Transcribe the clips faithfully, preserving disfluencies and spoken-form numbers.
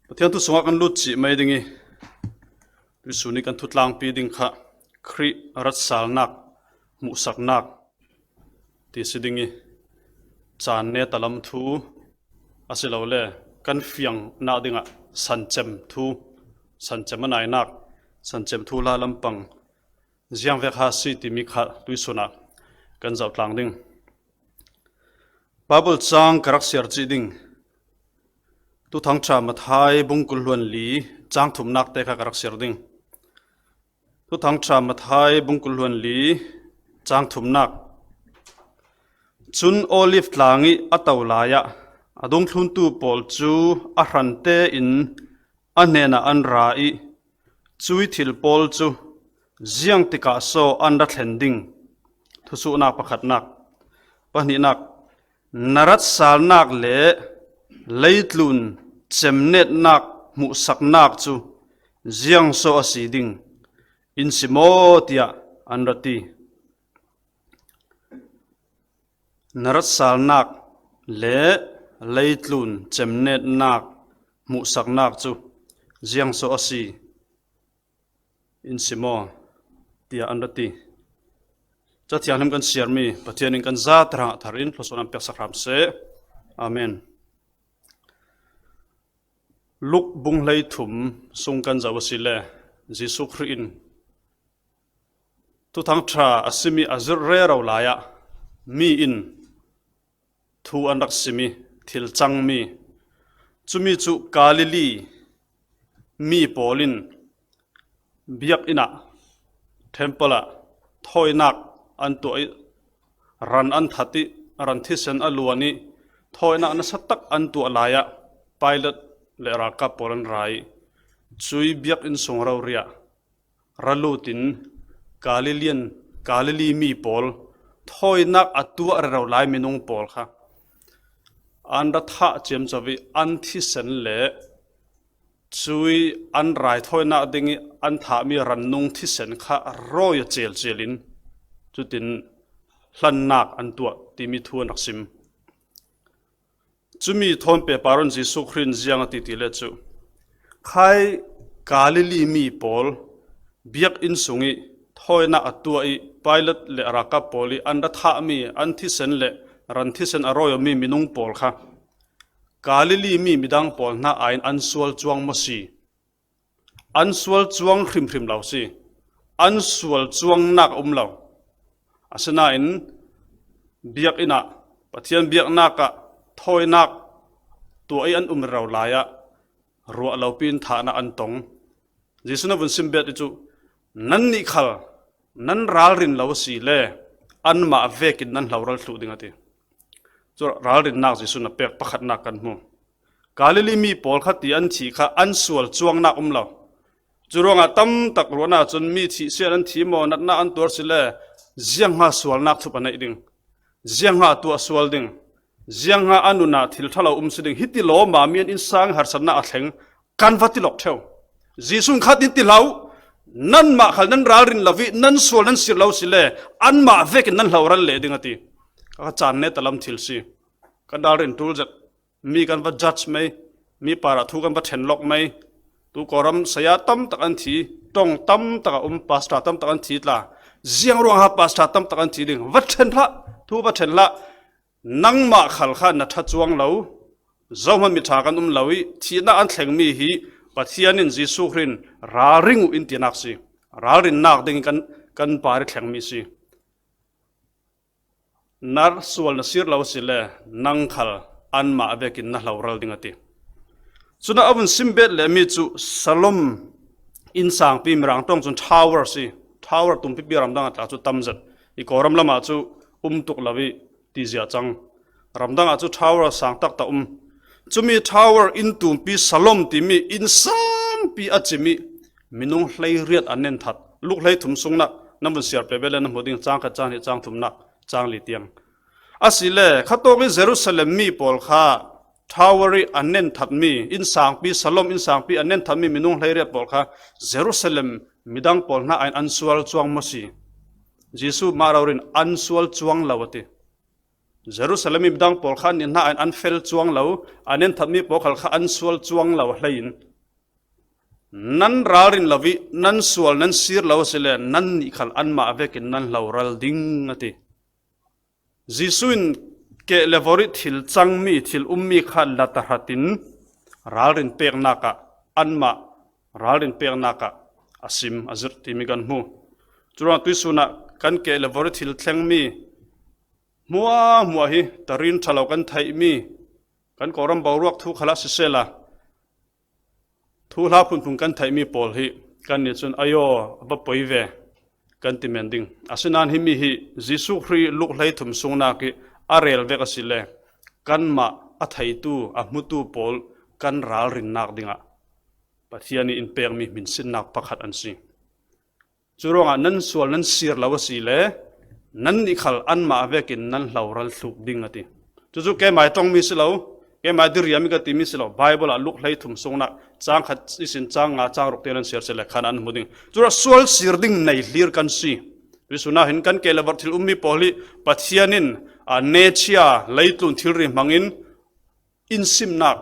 Pathian thu sungah kan lut cih mai ding i, tuisun i kan thu tlangpi ding kha Khrih ratsalnak, hmuhsaknak ti si ding i, caan neta lam thu a si lo le kan fiangnak dingah sancem thu, sancem a nainak, sancem thu hla lampang ziangvek ha si timi kha tuisun ah kan zoh tlang ding. Bible cang ka rak siar cih ding. Thuthangṭha Matthai bung kul hluan li cang thumnak te kha ka rak siar ding. Thuthangṭha Matthai bung kul hluan li cang thumnak. Cun Olive tlang i a to lai ah a dungthluntu pawl cu a hrante in a hnenah an ra i, cui thil pawl cu ziang tikah so an ra thlen ding? Thusuhnak pakhatnak. Pahnihnak, na ratsalnak le leitlun cemnetnak hmuhsaknak cu ziang so a si ding in si maw tiah an ra ti. Na ratsalnak le leitlun cemnetnak hmuhsaknak cu ziang so a si in si maw tiah an ra ti. Ca Thianghlim kan siarmi Pathian in kan za tarang thar in thluasuah an peksak hram seh. Amen. Luk bung hleithum sung kan zoh a si le Jesuh Khrih in Thuthangṭha a simi a zirh rero lai ah mi in thu an rak simi thil cangmi, cumi cu Galilee mi pawl in biakinn ah, temple ah thawinak an tuah i, ran an that i, ran thisen a luan i, thawinak nasa tak an tuah lai ah Pilat le ralkap pawl an ra i, cui biakinn sung rori ah ra lut in Galilean, Galilee mi pawl, thawinak a tuah rero lai minung pawl kha an ra thah ciamco i, an thisen le cui an raithawinak ding i an thahmi rannung thisen kha rawi a celcel in cutin hlannak an tuah timi thu an rak sim. Cumi thawn pehpar in Jesuh Khrih in ziang a ti ti le cu, khai Galilee mi pawl biakinn sung i thawinak a tuah i Pilat le a ralkap pawl i an ra thahmi an thisen le ran thisen a rawi awmi minung pawl kha Galilee mi midang pawl hna aiin an sual cuang maw si? An sual cuang hrimhrim lo si. An sual cuangnak a um lo. Asinain biakinn ah, Pathian biaknak ah thawinak tuah i an um rero lai ah ruah lopi in thahnak an tong. Jesuh na vun sim bet i cu, nannih khal nan ralrin lo a si le anmah vekin nan hloral thluh ding a ti. Cu ralrinnak Jesuh na pek pakhatnak kan hmu. Galilee mi pawl kha ti an thih kha an sual cuangnak um lo. Curuangah tam tak ruahnak cun mi thihsian an thi maw, natnak an tuar si le ziangha sualnak thup a neih ding, ziangha tuah sual ding, ziangha a nun ah thil ṭha lo um si ding, hiti lawmmi an innsang i harsatnak a thleng kan va ti lawk ṭheu. Jesuh in khat in ti hlah, nanmah khal nan ralrin lo i nan sual nan sir lo si le anmah vekin nan hloral leh ding a ti. Ka caan neta lam thil si. Kan ralrin ṭul zet. Mi kan va judge mai, mi parah thu kan va ṭhen lawk mai. Tu Kawlram saya tam tak an thi, ṭong tam tak a um, pastor tam tak an thi tla. Ziang ruangah pastor tam tak an thi ding? Va ṭhen hlah, thu va ṭhen hlah. Nangmah khal kha na ṭha cuang lo, zohman mi ṭha kan um lo i thihnak an thlengmi hi Pathian in Jesuh Khrih in ralring uh in tinak si. Ralrinnak ding kan, kan par i thlengmi si. Na sual na sir lo si le nang khal anmah vekin na hloral ding a ti. Cun a vun sim bet le mi cu Salom innsangpi, Mirang ṭawng cun tower si. Tower tumpipi ramdang ah tla cu tam zet. I Kawlram lam ah cu um tuk lo i tizia cang. Ramdang ah cu tower sang taktak um. Cumi tower inn tumpi Salom timi innsangpi a cim i minung hleiriat a nen that. Luk hleithum sungnak nan vun siar peh bet le na hmu ding, cang khat, cang hnih, cang thumnak, cang li tiang. Asile khatawk i Jerusalem mi pawl kha tower i a nen thatmi, innsangpi, Salom innsangpi a nen thatmi minung hleiriat pawl kha Jerusalem midang pawl hna aiin an sual cuang maw si? Jesuh mah rori in an sual cuang lo a ti. Jerusalem mi midang pawl kha an nih hna in an fel cuang lo, an enthawt mi pawl khal kha an sual cuang lo hleiin, nan ralrin lo i nan sual nan sir lo a si le, nannih khal anmah vekin nan hloral ding, a ti. Jesuh in keh le vorh i thil cangmi, thil ummi kha la tahratin ralrin peknak ah, anmah ralrin peknak ah a sim, a zirh timi kan hmu. Curuangah tuihsun ah kan keh le vorh i thil thlengmi hmuahhmuah hi tarin ṭha lo kan theihmi, kan Kawlram boruak thu khalah sisehla, thuhla phunphun kan theihmi pawl hi kannih cun, "Ayo, a va poi ve," kan ti men ding. Asinain himi hi Jesuh Khrih luk hleithum sungnak i a rel vek a si le, kanmah a theitu, a hmutu pawl kan ralrinnak dingah Pathian i in pekmi hminsinnak pakhat an si. Curuangah nan sual nan sir lo a si le, nannih khal anmah vekin nan hloral thluk ding, a ti. Cucu keimai ṭongmi si lo, keimai diriami ka timi si lo, Baibal ah luk hleithum sungnak cang khat ihsin cang nga, cang ruk te nan siar si le khan an hmu ding. Curuangah sual sir ding nei hlir kan si. Tuihsun ah hin kan keh le vorh thil ummi pawl hi Pathian in, a, nature, leitlun thilri hmangin in simnak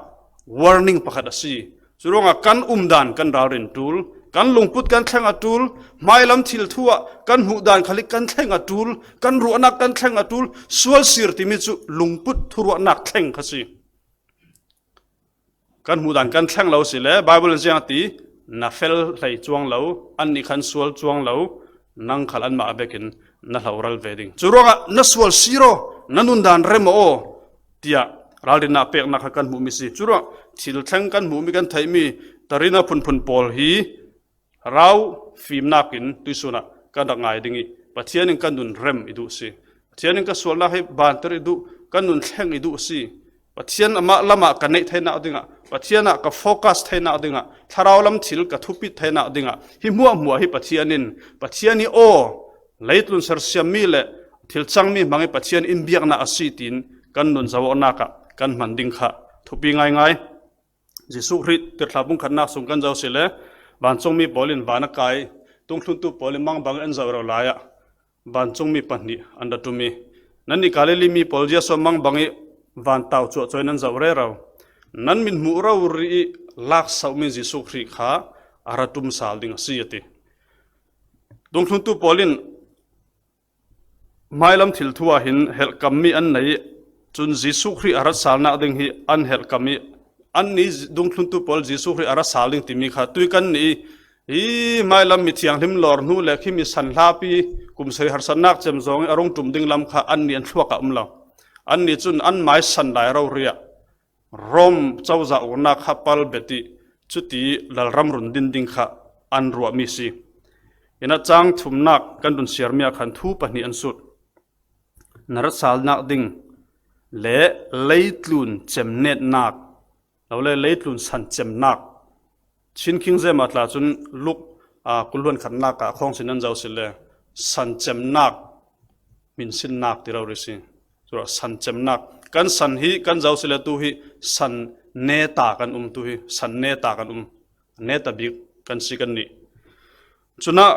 warning pakhat a si. Curuangah kan umdan kan ralrin ṭul, kan lungput kan thleng a ṭul, hmailam thil thu ah kan hmuhdan khal hi kan thleng a ṭul, kan ruahnak kan thleng a ṭul, sual sir timi cu lungput thuruahnak thleng kha si. Kan hmuhdan kan thleng lo si le, Baibal in ziang a ti, "Na fel hlei cuang lo, annih khan sual cuang lo, nang khal anmah vekin na hloral ve ding. Curuangah na sual sir aw, na nundan rem aw," tiah ralrinnak peknak kha kan hmuhmi si. Curuangah thil thleng kan hmuhmi, kan theihmi tarin a phunphun pawl hi rau fimnak in tuihsun ah kan rak ngai ding i, Pathian in kan nun rem i duh si. Pathian in ka sualnak hi banter i duh, kan nun thleng i duh si. Pathian amah lamah ka neih theinak dingah, Pathian ah ka focus theinak dingah, thlarau lam thil ka thupit theinak dingah, hi hmuahhmuah hi Pathian in, Pathian i aw, leitlun sersiammi le thil cangmi hmang i Pathian in biaknak a si tiin kan nun zohawknak ah kan hman ding kha thupi ngaingai. Jesuh Khrih tirhthlah bung khatnak sung kan zoh si le, vancungmi pawl in van a kai, dungthluntu pawl in mangbang in an zoh rero lai ah, vancungmi pahnih an ra ṭum i, "Nannih Galilee mi pawl, ziaso mangbang i vantau cuahcuah in nan zoh rero? Nan mit hmuh rori i laksauhmi Jesuh Khrih kha a ra ṭum sal ding a si," a ti. Dungthluntu pawl in hmailam thil thu ah hin helhkammi an nei i, cun Jesuh Khrih a rat salnak ding hi an helhkam i, annih dungthluntu pawl Jesuh Khrih a rat sal ding timi kha tui kan nih i, hi hmailam mithianghlim lawr hnu le khi mi san hlapi kum sarih harsatnak cem zong i a rung ṭum ding lam kha annih an thluak ah um lo. Annih cun an mai san lai rori ah Rom cozah uknak kha pal bet i, cuti lalram run din ding kha an ruahmi si. Hinah cang thumnak kan run siarmi ah khan thu pahnih an sut. Na rat salnak ding le leitlun cemnetnak, lo le leitlun san cemnak. Chin King James ah tla cun Luk, aa, kul hluan khatnak ah khawng sin nan zoh si le, san cemnak, hminsinnak ti rori si. Curuah san cemnak. Kan san hi kan zoh si le tu hi san neta kan um, tu hi san neta kan um. Neta bik kan si kan nih. Cunah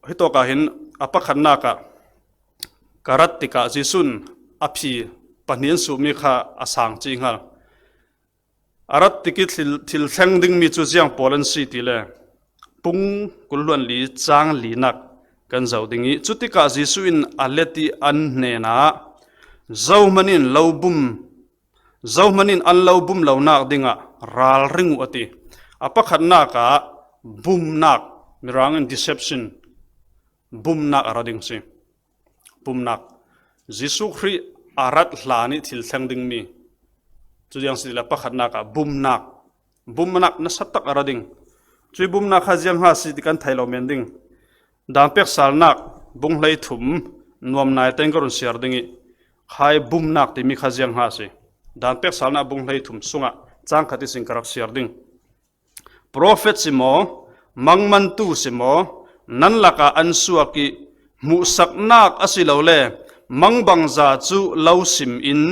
hitawk ah hin a pakhatnak ah ka rat tikah Jesuh in a phi pahnih an suhmi kha a sang ci hngal. A rat tik i thil, thil thleng dingmi cu ziang pawl an si ti le, bung kul hluan li cang linak kan zoh ding i, cutikah Jesuh in a let i an hnenah, "Zohman in lo bum, zohman in an lo bum lonak dingah ralring uh," a ti. A pakhatnak ah bumnak, Mirang in deception, bumnak a ra ding si. Bumnak. Jesuh Khrih a rat hlan i thil thleng dingmi. Cu ziang si le pakhatnak ah bumnak. Bumnak nasa tak a ra ding. Cui bumnak kha ziang hnga si ti kan thei lo men ding. Dan pek salnak bung hleithum nuam nai tein ka run siar ding i, khai bumnak timi kha ziang hnga si. Dan pek salnak bung hleithum sungah cang khat ihsin ka rak siar ding. Profet si maw, mangmantu si maw, nan lakah an suak i hmuhsaknak asilole mangbangza cu lo sim in,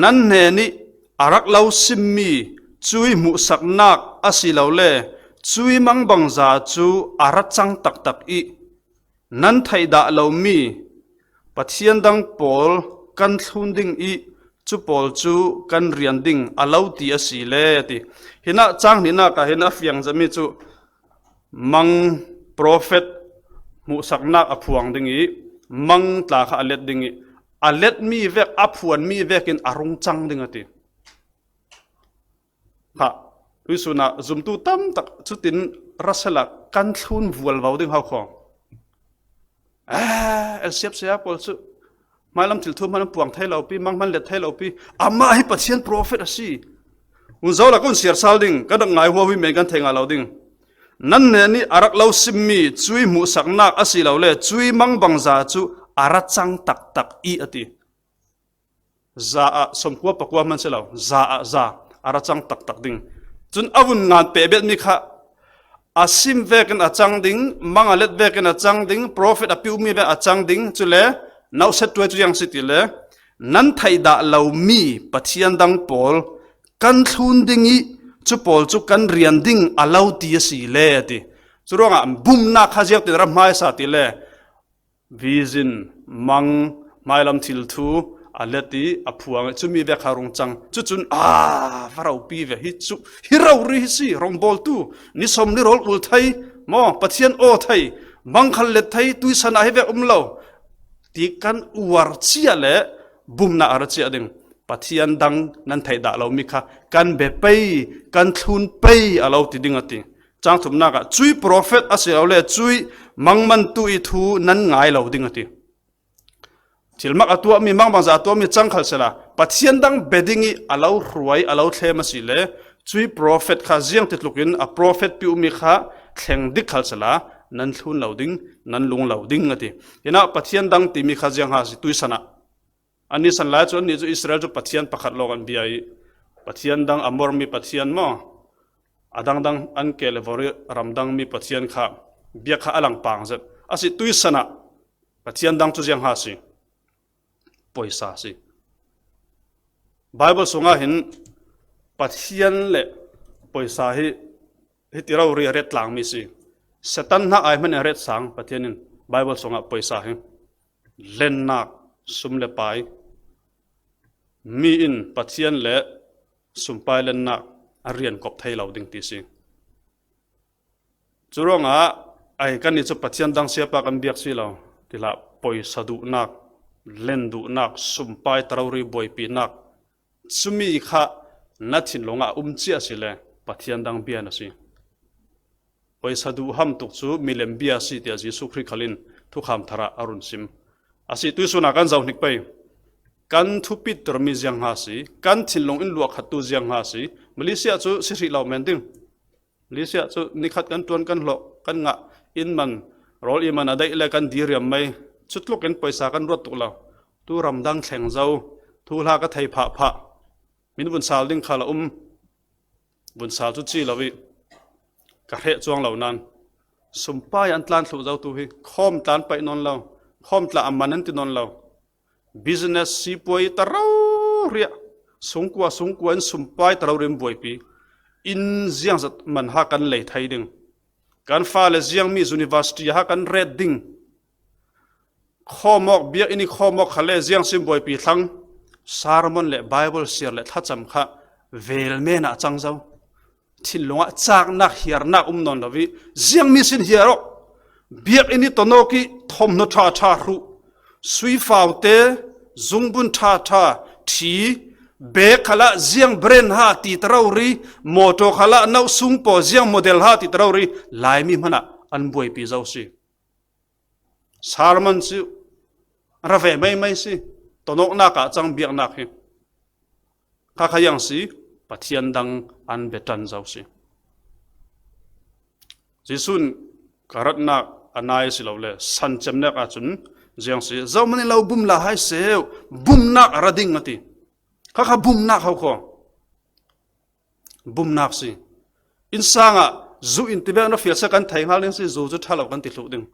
nan hnen i a rak lo simmi cui hmuhsaknak asilole cui mangbangza cu a ra cang taktak i Nan theih dah lo mi Pathian dang pawl kan thlun ding ih, cu pawl cu kan rian ding a lo ti a si le, a ti. Hinah cang hnihnak ah hin a fiang zetmi cu mang profet hmuhsaknak a phuang ding ih, mang tla kha a let ding ih, a letmi vek, a phuanmi vekin a rung cang ding a ti. Kha, tuihsun ah zumtu tamtak cutin ra sehla kan thlun vualvo ding hau kho. Eh, elsiap saya pawl cu hmailam thil thu hman puang thei lo pi, mang hman let thei lo pi. Amah hi Pathian profet a si. Un zo la kan siar sal ding, kan rak ngai huawi men kan thei ngai lo ding. Nan hnen ih a rak lo simmi cui hmuhsaknak a si lo le, cui mangbangza cu a ra cang taktak ih a ti. Za ah sawmkua pakua hman si lo, za ah za a ra cang taktak ding. Cun a vun ngan pehbetmi kha a sim vekin a cang ding, mang a let vekin a cang ding, profet a piumi vek a cang ding, cule nauhset tuai cu ziang si ti le, nan theih dah lomi Pathian dang pawl kan thlun ding ih, cu pawl cu kan rian ding a lo ti a si le, a ti. Curuangah bumnak kha ziangtin a ra hmaisa ti le, vision, mang, hmailam thil thu a let ih a phuang ih cumi vek kha rung cang. Cucun, aa, va ropi ve, hi cu, hi rori hi si, rongbawltu, ni sawm ni rawl ul thei, maw, Pathian aw thei, mang khal let thei, tuisan ah hi vek um lo, ti kan uar cia le bumnak a ra ciah ding. Pathian dang nan theih dah lomi kha kan bia pei, kan thlun pei a lo ti ding a ti. Cang thumnak ah, cui profet a si lo le cui mangmantu ih thu nan ngai lo ding a ti. Thilmak a tuahmi, mangbangza a tuahmi cang khal sehla, Pathian dang bia ding ih a lo hruai, a lo thlem a si le, cui profet kha ziangtitlukin a profet piumi kha thleng dik khal sehla, nan thlun lo ding, nan lung lo ding a ti. Hinah Pathian dang timi kha ziang ha si tuisan ah. An i san lai cu annih cu Israel cu Pathian pakhat lawng an bia ih, Pathian dang, Amor mi Pathian maw, a dangdang an ke le vori ramdang mi Pathian kha biak kha a lang pang zet. A si tuisan ah Pathian dang cu ziang ha si, poisa si. Bible sungah hin Pathian le poisa hi, hi ti rori a ret tlangmi si. Satan hna ai hmanh a ret sang Pathian in Bible sungah poisa hi lennak, sum le pai, mi in Pathian le sumpai lennak a rian kop thei lo ding ti si. Curuangah ai kannih cu Pathian dang siapa kan biak si lo. Ti hlah, poisa duhnak, len duhnak, sumpai tarori buaipinak, cumi kha na thinlung ah um cia si le Pathian dang bia na si. Poisa duh ham tuk cu milem bia si, tiah Jesuh Khrih khal in thukham thar ah a run sim. A si tuihsun ah kan zohhnik pei. Kan thupittermi ziang hnga si, kan thinlung in luahkhattu ziang hnga si, Malaysia cu si hrih lo men ding. Malaysia cu nikhat kan ṭuan kan hlawh, kan ngah, inn man, rawl inn man a daih le kan diriam mai, cutluk in poisa kan ruat tuk lo. Tu ramdang thleng zo, thuhla ka thei phah phah. Min vun sal ding khal a um. Vun sal cu ci lo ih ka hreh cuang lo nan, sumpai an tlan thluh zo tu hi, khawm tlan paih nawn lo, khawm tla a man an ti nawn lo. Business sipuai ta rori ah, sungkua sungkua in sumpai ta rori in buaipi, inn ziangzat man ha kan lei thei ding, kan fale ziangmi university ha kan ret ding. Khawmawk, biakinn ih khawmawk khal le ziang sin buaipi thlang, sermon le Bible siar le thlacam kha vel men ah cang zo. Thinlung ah caknak, hiarnak um nawn lo ih, ziangmi sin hiar awk. Biakinn ih tonawk ih thawmhnaw ṭha ṭha hruh, suifaute, zungbun ṭha ṭha ṭhi, bag khalah ziang brand ha ti ta rori, mawṭaw khalah nauhsung paw ziang model ha ti ta rori, Laimi hmanh ah an buaipi zo si. Sermon cu ra ve meimei si, tonawknak ah cang biaknak hi. Kha kha ziang si, Pathian dang an bia ṭan zo si. Jesuh in ka ratnak a nai si lo le, san cemnek ahcun ziang si, zohman in lo bum la hai seh, bumnak a ra ding a ti. Kha kha bumnak ho kho. Bumnak si. Innsang ah zu in tivek na fial sa kan thei hngal ding si, zu cu ṭha lo kan ti thluh ding.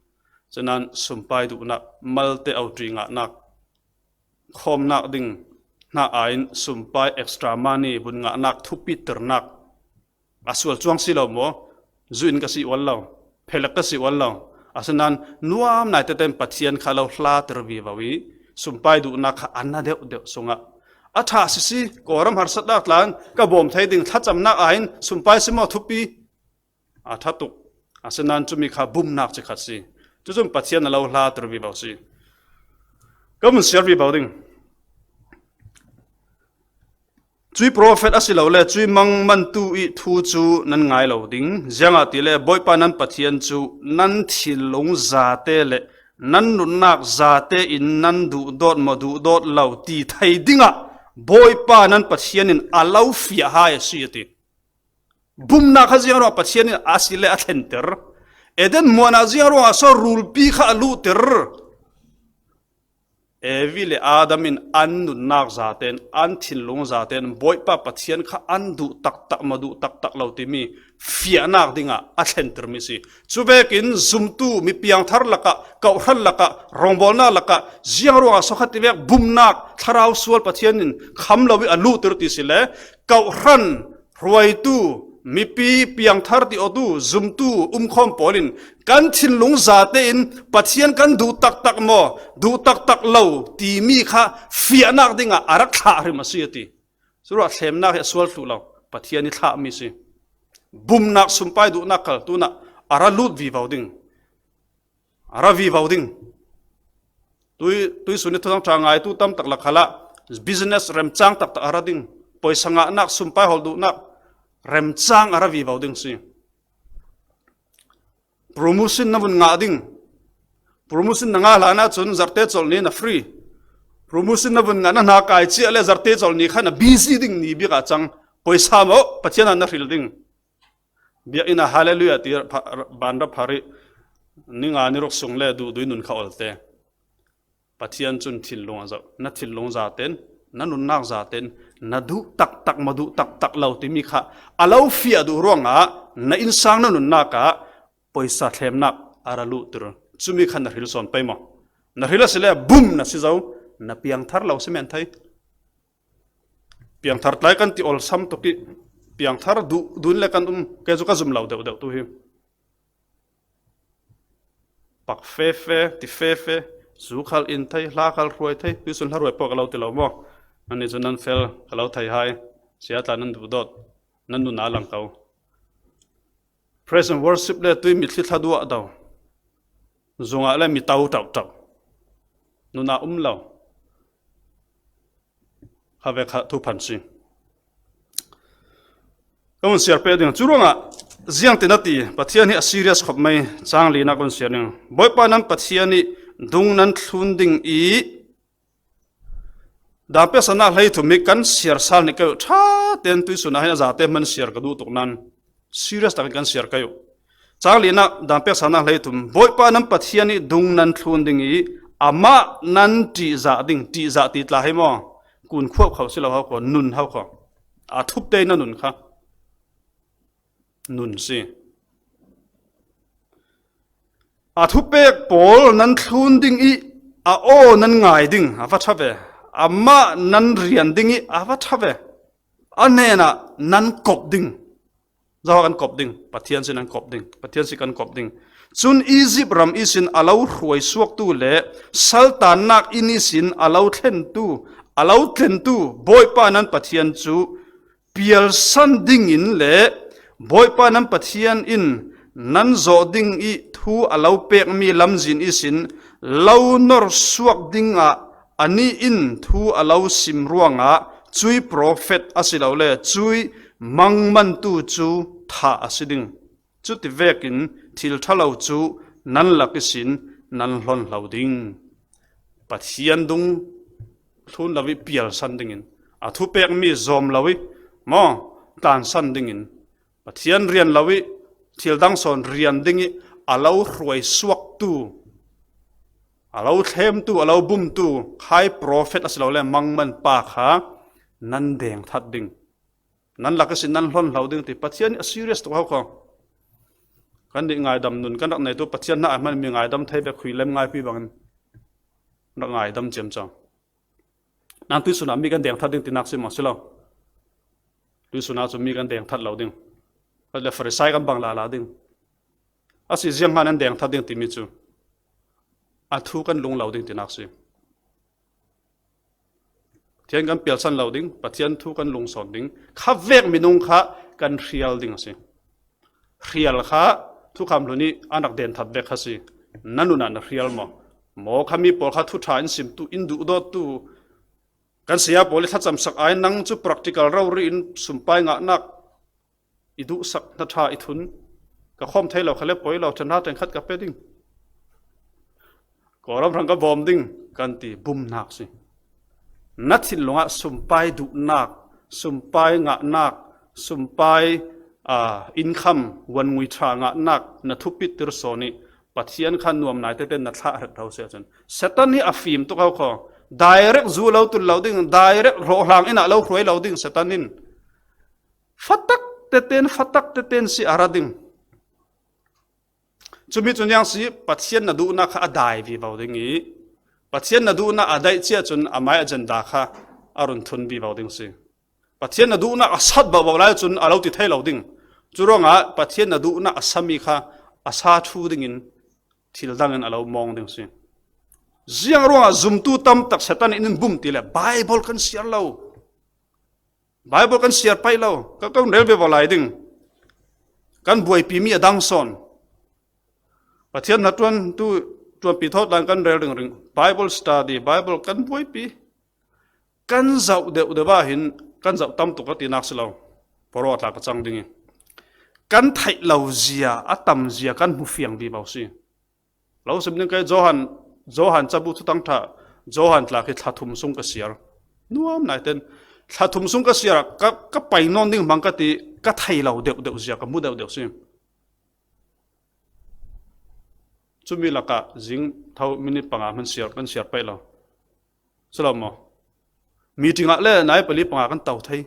Cunan sumpai duhnak, malte oṭi ngahnak, khawmnak ding hna aiin sumpai, extra money, vun ngahnak, thupiternak a sual cuang si lo maw? Zu in ka si ual lo, phelek ka si ual lo, Asinain nuam nai tete in Pathian kha lo hlatir vivo i, sumpai duhnak kha a na deuhdeuh sungah a ṭha sisi, Kawlram harsatnak tla in ka bawm thei ding, thlacamnak aiin sumpai si maw thupi? A ṭha tuk. Asinain cumi kha bumnak cikhat si. Cucun Pathian a lo hlatir vivo si. Ka vun siar vivo ding. Cui profet a si lo le cui mangmantu i thu cu nan ngai lo ding. Ziangahtile Bawipa nan Pathian cu nan thinlung zate le nan nunnak zate in nan duhdawt maw duhdawt lo ti thei dingah Bawipa nan Pathian in a lo fiah hai a si, a ti. Bumnak kha ziang ruangah Pathian in a si le a thlenter? Eden muanah ziang ruangah so rulpi kha a luhter? Evi le Adam in an nunnak zaten, an thinlung zaten Bawipa Pathian kha an duh taktak maw duh taktak lo timi fiahnak dingah a thlentermi si. Cuvekin zumtu, mi piangthar lakah, kawhhran lakah, rawngbawlnak lakah ziang ruangah so khativek bumnak thlarau sual Pathian in kham lo i a luhter ti si le, kawhhran, hruaitu, mipi piangthar ti awtu, zumtu, umkhawm pawl in kan thinlung zate in Pathian kan duh taktak maw, duh taktak lo timi kha fiahnak dingah a rak thlah hrim a si, a ti. Curuah thlemnak hi a sual thluh lo, Pathian i thlahmi si. Bumnak sumpai duhnak khal tunah a ra lut vivo ding. A ra vivo ding. Tui, tuisun i thuthang ṭha ngaitu tam tak lak khalah business remcang taktak a ra ding. Poisa ngahnak, sumpai holh duhnak remcang a ra vivo ding si. Promotion na vun ngah ding. Promotion na ngah hlan ahcun zarte colh ni na free. Promotion na vun ngah na hna kai ciah le zarte colh ni kha na busy ding ni bik ah cang. Poisa maw Pathian ah na hril ding. Biakinn ah Hallelujah ti pha-, ban ra phar i ni nga ni ruk sung le duhdui nun kha olte. Pathian cun thinlung a zoh, na thinlung zaten, na nunnak zaten, na duh taktak maw duh taktak lo timi kha a lo fiah duh ruangah na innsang na nunnak ah poisa thlemnak a ra luhter. Cumi kha na hril sawn pei maw? Na hril a si le bum na si zo, na piangthar lo si men thei. Piangthar tlai kan ti olsam tuk i, piangthar duh dun le kan um, kei cu ka zum lo deuhdeuh tu hi. Pak fefe, ti fefe, zu khal in thei, hla khal hruai thei, tuisun hla hruai pawh ka lo ti lo maw? Nannih cu nan fel ka lo thei hai, sia tla nan duhdawt, nan nun a lang ko. Praise and worship le tui mitthli thla duah do. Zungah le mi to ṭauh ṭauh. Nun a um lo. Kha ve kha thuphan si. Ka vun siar peh ding. Cu ruangah ziangtin a ti, Pathian hi a serious khop mai, cang linak ka vun siar ding. Bawipa nan Pathian i dung nan thlun ding i, Dang peksa nak hleithum hi kan siar sal ni ka ṭha tein tuisun ah hin a zate hman siar ka duh tuk nan serious takin kan siar ka uh. Cang linak dang peksa nak hleithum, Bawipa nan Pathian i dung nan thlun ding i amah nan ṭihzah ding, ṭihzah ti tla hi maw? Kun khuap kho si lo hau kho, nun hau kho. A thup te na nun kha. Nun si. A thupek pawl nan thlun ding i a aw nan ngai ding a va ṭha ve. Amah nan rian ding i a va ṭha ve. A hnenah nan kop ding. Zoha kan kop ding, Pathian sin an kop ding, Pathian sin kan kop ding. Cun Izipt ram ihsin a lo hruai suaktu le saltannak inn ihsin a lo thlentu, a lo tlentu Bawipa nan Pathian cu pialsan dingin le Bawipa nan Pathian in nan zawh ding i thu a lo pekmi lamzin ihsin lo nor suak dingah anih in thu a lo sim ruangah cui profet a si lo le cui mangmantu cu thah a si ding. Cuti vekin thil ṭha lo cu nan lak ihsin nan hlonhlo ding. Pathian dung thlun lo i pialsan dingin, a thupekmi zawm lo i maw tlansan dingin, Pathian rian lo i thil dang sawn rian ding i a lo hruai suaktu, a lo thlemtu, a lo bumtu khai profet a si lo le mangman pa kha nan dengthat ding. Nan lak ihsin nan hlonhlo ding ti Pathian nih a serious tuk hau kho. Kan nih ngaidam nun kan rak nei tu Pathian hna a hman mi ngaidam thei ve khui lem ngaipi bangin rak ngaidam ciamco. Nan tuisun ah mi kan dengthat ding tinak si maw si lo? Tuisun ah cu mi kan dengthat lo ding. Khat le Farisai kan bang lala ding. A si ziang hman an deng that ding timi cu a thu kan lung lo ding tinak si. Pathian kan pialsan lo ding, Pathian thu kan lungsawn ding, kha vek minung kha kan hrial ding a si. Hrial kha thukham hlu nih a rak den that vek kha si. Na nun ah na hrial maw? Maw kha mi pawl kha thu ṭha in simtu, in duhdawttu, kan saya pawl i thlacamsak ai, nang cu practical rori in sumpai ngahnak i duhsak hna ṭha i thun. Ka khawm thei lo kha le poi lo, ṭhen hna ṭhen khat ka pe ding. Kawlram hrang ka bawm ding kan ti bumnak si. Na thinlung ah sumpai duhnak, sumpai ngahnak, sumpai, aa, income, wangui ṭha ngahnak na thupit tir sawn i Pathian kha nuam nai tete na thlah hrek tho si ahcun Satan hi a fim tuk ho kho. Direct zu lo tul lo ding, direct hlawhhlang in ah lo hruai lo ding Satan in. Fatak teten, fatak teten si a ra ding. Cumi cu niang si, Pathian na duhnak kha a dai vivo ding i, Pathian na duhnak a daih cia cun amai agenda kha a run thun vivo ding si. Pathian na duhnak a sat bohboh lai cun a lo ti thei lo ding. Cu ruangah Pathian na duhnak a sami kha a sa ṭhu dingin thil dangin a lo mawng ding si. Ziang ruangah zumtu tam tak Satan in in bum ti le Bible kan siar lo. Bible kan siar paih lo, ka kan rel ve lai ding. Kan buaipi mi a dang sawn. Pathian hnaṭuan tu ṭuanpi thawt lai kan rel ringring. Bible study, Bible kan buaipi. Kan zoh deuh deuh ah hin kan zoh tam tuk a tinak si lo. Poro tla ka cang ding i kan theih lo zia, a tam zia kan hmu fiang vivo si. Lo sim ning kei Johan, Johan cabu thutang ṭha, Johan tla khi thla thum sung ka siar. Nuam naiten thla thum sung ka siar ah ka, ka pai nawn ding hmang ka ti, ka thei lo deuh deuh zia ka hmu deuh deuh si. Cumi lakah zing tho minute panga hman siar, kan siar paih lo. Si lo maw? Meeting ah le nai pali panga kan to thei.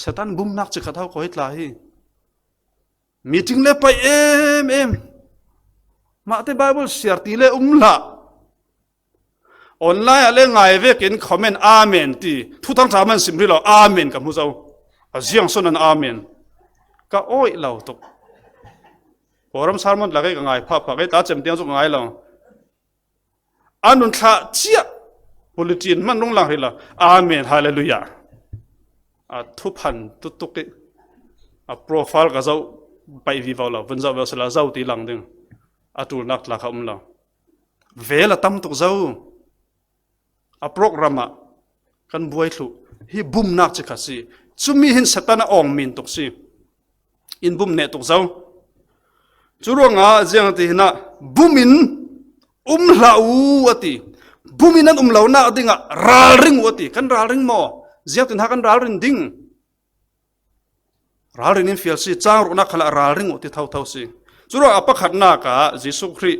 Satan bumnak cikhat ho kho hi tla hi. Meeting le pai em em. Mahte Bible siar ti le um hlah. Online ah le ngai vekin comment amen ti. Thutang ṭha man sim rih lo, amen ka hmu zo. A ziang sawn an amen. Ka awih lo tuk. Kawlram sermon tla kei ka ngai phah phah, kei ta cem tiang cu ka ngai lo. An nun thlah ciah. Bulletin hman rung lang hrih lo. Amen, hallelujah. A thuphan tutuk i a profile ka zoh paih vivo lo, vun zoh ve sila zo ti lang ding. A ṭulnak tla kha um lo. Vel a tam tuk zo. A program ah kan buai thluh hi bumnak cikhat si. Cumi hin Satan a awng min tuk si. In bum neh tuk zo. Cu ruangah ziang ti hinah bum in um hlah u a ti. Bum in an um lonak dingah ralring u a ti. Kan ralring maw? Ziangtin ha kan ralrin ding. Ralrin in fial si, cang ruhnak khalah ralring u ti thotho si. Curuangah a pakhatnak ah Jesuh Khrih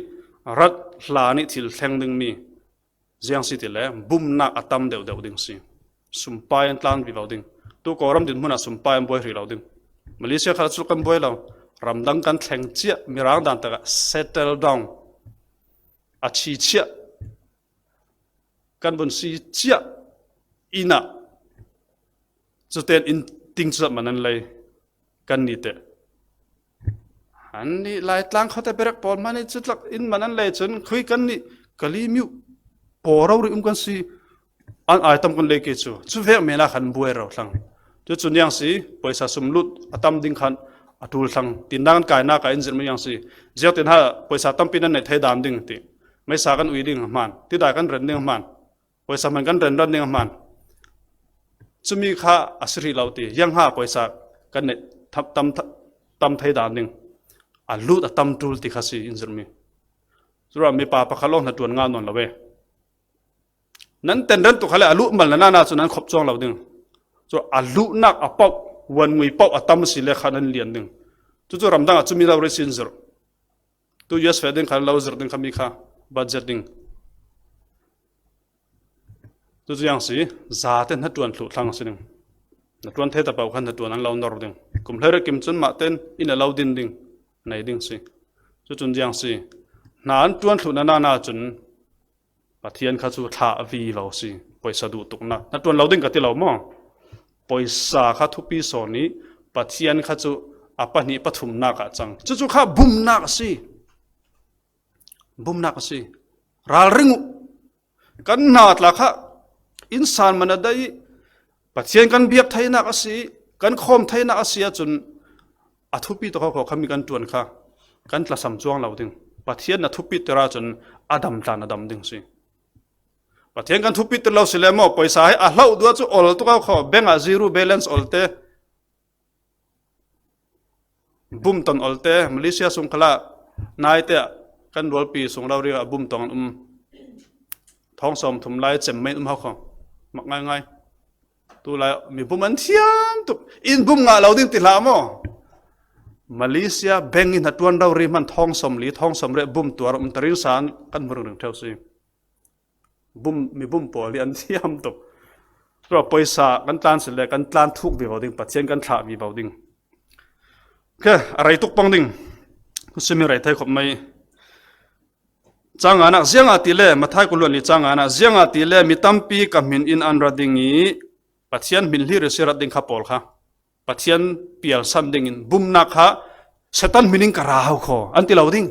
rat hla nih thil thleng dingmi ziang si ti le bumnak a tam deuhdeuh ding si. Sumpai an tlan vivo ding. Tu Kawlram dinhmun ah sumpai an buai hrih lo ding. Malaysia khalah cu kan buai lo. Ramdang kan thleng ciah, Mirang dan takah settle down. A chi chiah. Kan vun si ciah inn ah cutein in ting cu man an lei kan ni teh. An nih Laitlang khuate berek pawl hmanh ih cutlak in man an lei cun khui kan nih Kalaymyo pawl rori um kan si. An ai tam kan lei ke cu cu vek men ah khan buai ro thlang. Cucu niang si, poisa sum lut a tam ding khan a ṭul thlang. Tinnak an kainak ah in zirhmi niang si. Ziangtin ha poisa tampi nan neih thei dan ding ti. Meisa kan ui ding a hmaan, tidai kan ren ding a hmaan, poisa hman kan ren ran ding a hmaan. Cumi kha a si hrih lo ti, ziang ha poisa kan neih tam, tam, tam thei dan ding, a lut a tam ṭul ti kha si in zirhmi. Curuangah mipa pakhat lawng hnaṭuan ngah nawn lo ve. Nan ten ran tuk kha le a luh mal na nana cu nan khop cuang lo ding. Cu a luhnak a pauh, wangui pauh a tam si le kha nan lian ding. Cucu ramdang ah cumi lo ri sin zirh. Tu U S feh ding kha lo zirh ding kha mi kha budget ding. Cucu yang si, zate hnaṭuan thluh thlang a si ding. Hnaṭuan thei ta paoh khan hnaṭuan an lo nor ding. Kum hleirih kim cun mah ten in a lo din ding, nei ding si. Cucun ziang si, hna an ṭuan thluh na nana cun Pathian kha cu thlah a vivo si. Poisa duh tuknak hnaṭuan lo ding ka ti lo maw? Poisa kha thupi sawn i Pathian kha cu a pahnih pathumnak ah cang. Cucu kha bumnak a si. Bumnak a si. Ralring uh. Kan hna tla kha innsan man a dai, Pathian kan biak theinak a si, kan khawm theinak a si ahcun a thupi tuk kho kha mi kan ṭuan kha kan tlasam cuang lo ding. Pathian na thupi ter ahcun a dam tla na dam ding si. Pathian kan thupi ter lo si le maw, poisa hi a hloh duh cu ol tuk kho, bank ah zero balance ol te. Bum ton ol te, Malaysia sung khalah, naite ah kan rualpi sung lo ri ah bum tong an um. Thawng sawm thum lai cem mai um hau kho. Mak ngai ngai. Tu lai mi bum an thiam tuk. In bum ngah lo ding ti hlah maw? Malaysia bank in hatuan rori hman thawng sawm li, thawng sawm reh bum tuar um tarin san kan hmu ringring ṭheu si. Bum, mi bum pawl hi an thiam tuk. Tua poisa kan tlan si le kan tlan thuk vivo ding, Pathian kan thlah vivo ding. Khe, a rei tuk pang ding. Simi rei thei khop mai. Cang nganak, ziangahtile, Mathai kuluan li cang nganak, ziangahtile mi tampi ka hmin in an ra ding i, Pathian hmin hlir i si rat ding kha pawl kha. Pathian pialsan dingin bumnak kha Satan hmin in ka ra hau kho, an ti lo ding.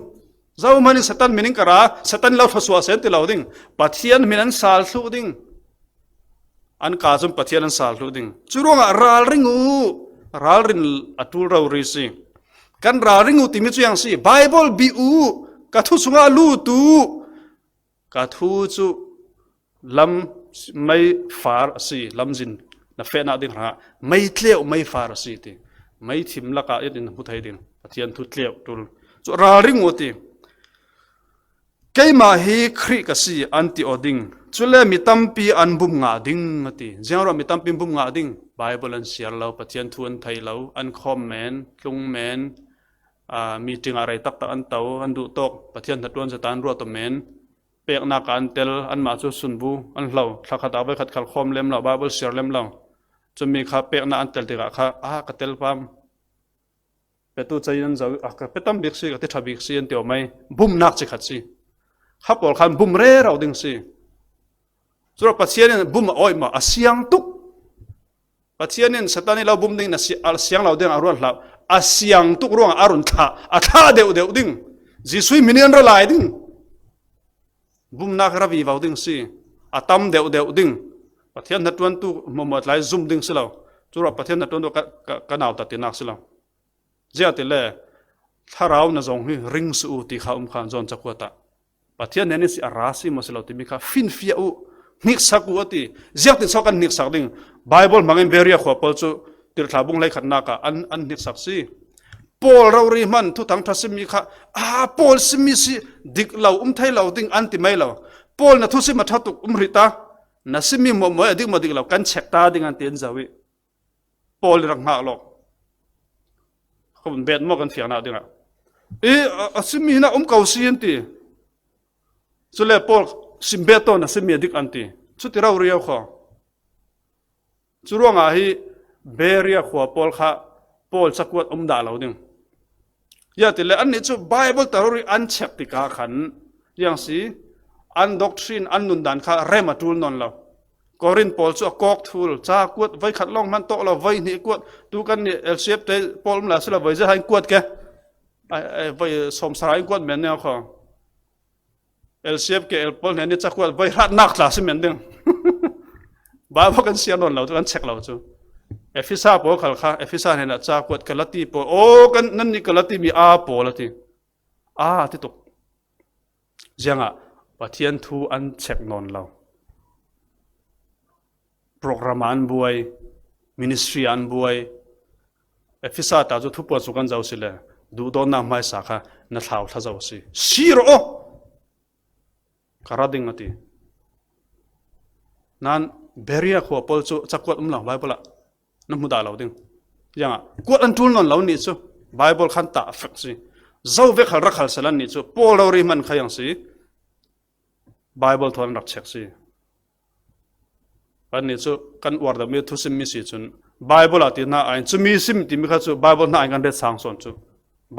Zohman in Satan hmin in ka ra, Satan lo thluasuah seh an ti lo ding. Pathian hmin an sal thluh ding. An ka cun Pathian an sal thluh ding. Cu ruangah ralring uh, ralrin a ṭul rori si. Kan ralring uh timi cu yang si. Bible bi uh, ka thu sungah lut uh. Ka thu cu lam mei far a si, lamzin na fehnak ding hrangah mei tleu mei far a si ti. Mei thim lakah in hmu thei ding, Pathian thu tleu ṭul. Cu ralring uh ti. Keimah hi Khrih ka si, an ti aw ding. Cule mi tampi an bum ngah ding, a ti. Ziangruah mi tampi an bum ngah ding. Bible an siar lo, Pathian thu an thei lo, an khawm men, tlung men, aa, meeting ah rei taktak an to, an duh tawk, Pathian hnaṭuan zeta an ruat aw men. Peknak ah an tel, anmah cu sunbu an hlo, thlakhat ah voikhat khal khawm lem lo, Bible siar lem lo. Cumi kha peknak an tel tikah kha, a ka tel pam. Petu cei an zoh, a ka pe tam bik si, ka ti ṭha bik si, an ti aw mai. Bumnak cikhat si. Kha pawl khan bum rero ding si. Curuah Pathian in bum a awih maw, a siang tuk. Pathian in Satan i lo bum ding na si-, a siang lo ding a ruat hlah. A siang tuk ruangah a run thlah, a thlah deuh deuh ding. Jesuh hmin in an ra lai ding. Bumnak ra vivo ding si. A tam deuh deuh ding. Pathian hnaṭuantu hmuahhmuah tlai zum ding si lo. Curuah Pathian hnaṭuantu ka, ka, ka nautat tinak si lo. Ziangahtile thlarau na zong hi ring si u ti kha um khan zawn cakuat ah. Pathian hnen in si a ra si maw si lo timi kha finfiah u, hniksak u a ti. Ziangtin so kan hniksak ding? Bible hmangin Beria khua pawl cu tirhthlah bung hleikhatnak ah an, an hniksak si. Paul rori hman thuthang ṭha simmi kha, a Paul simmi si dik lo, um thei lo ding an ti mai lo. Paul na thusim a ṭha tuk um rih ta, na simmi hmuahhmuah a dik maw dik lo kan check ta ding an ti an zoh i. Paul i rak hngak lawk. Kha vun bet maw kan fiangnak dingah. I, a, a simmi hinah um ko si an ti. Cule Paul sim bet tawn a simmi a dik an ti. Cuti rori kho. Cu ruangah hi Beria khua pawl kha Paul cakuat um dah lo ding. Ziangahtile annih cu Bible ta rori an check tikah khan, ziang si, an doctrine, an nundan kha rem a ṭul nawn lo. Korin pawl cu a kawk thul, ca kuat, voi khat lawng hman tawk lo, voi hnih kuat, tu kan nih L C F te pawl um lai si lo, voi zet hai kuat ke. Ai, ai, voi sawmsara in kuat men nia kho. L C F K L pawl hnen nih cakuat voi hratnak tla si men ding. Bible kan siar nawn lo cu, kan check lo cu. Efesa pawl khal kha, Efesa hnenah cakuat, Galati pawl, aw, kan, nannih Galati mi a pawl a ti. A ti tuk. Ziangah Pathian thu an check nawn lo. Program ah an buai, ministry ah an buai. Efesa ta cu thupuan sung kan zoh si le, duhdawtnak hmaisa kha na thlau thla zo a si. Si rawh aw! Ka ra ding a ti. Nan Beria khua pawl cu cakuat um lo, Bible ah na hmu dah lo ding. Ziangah kuat an ṭul nawn lo nih cu Bible khan tah fek si. Zo vek hal rak hal sal an nih cu Paul rori hman kha yang si. Bible thawn an rak check si. Annih cu kan uar deuhmi thusimmi si cun Bible ah ti hna aiin cumi sim timi kha cu Bible hna aiin kan ret sang sawn cu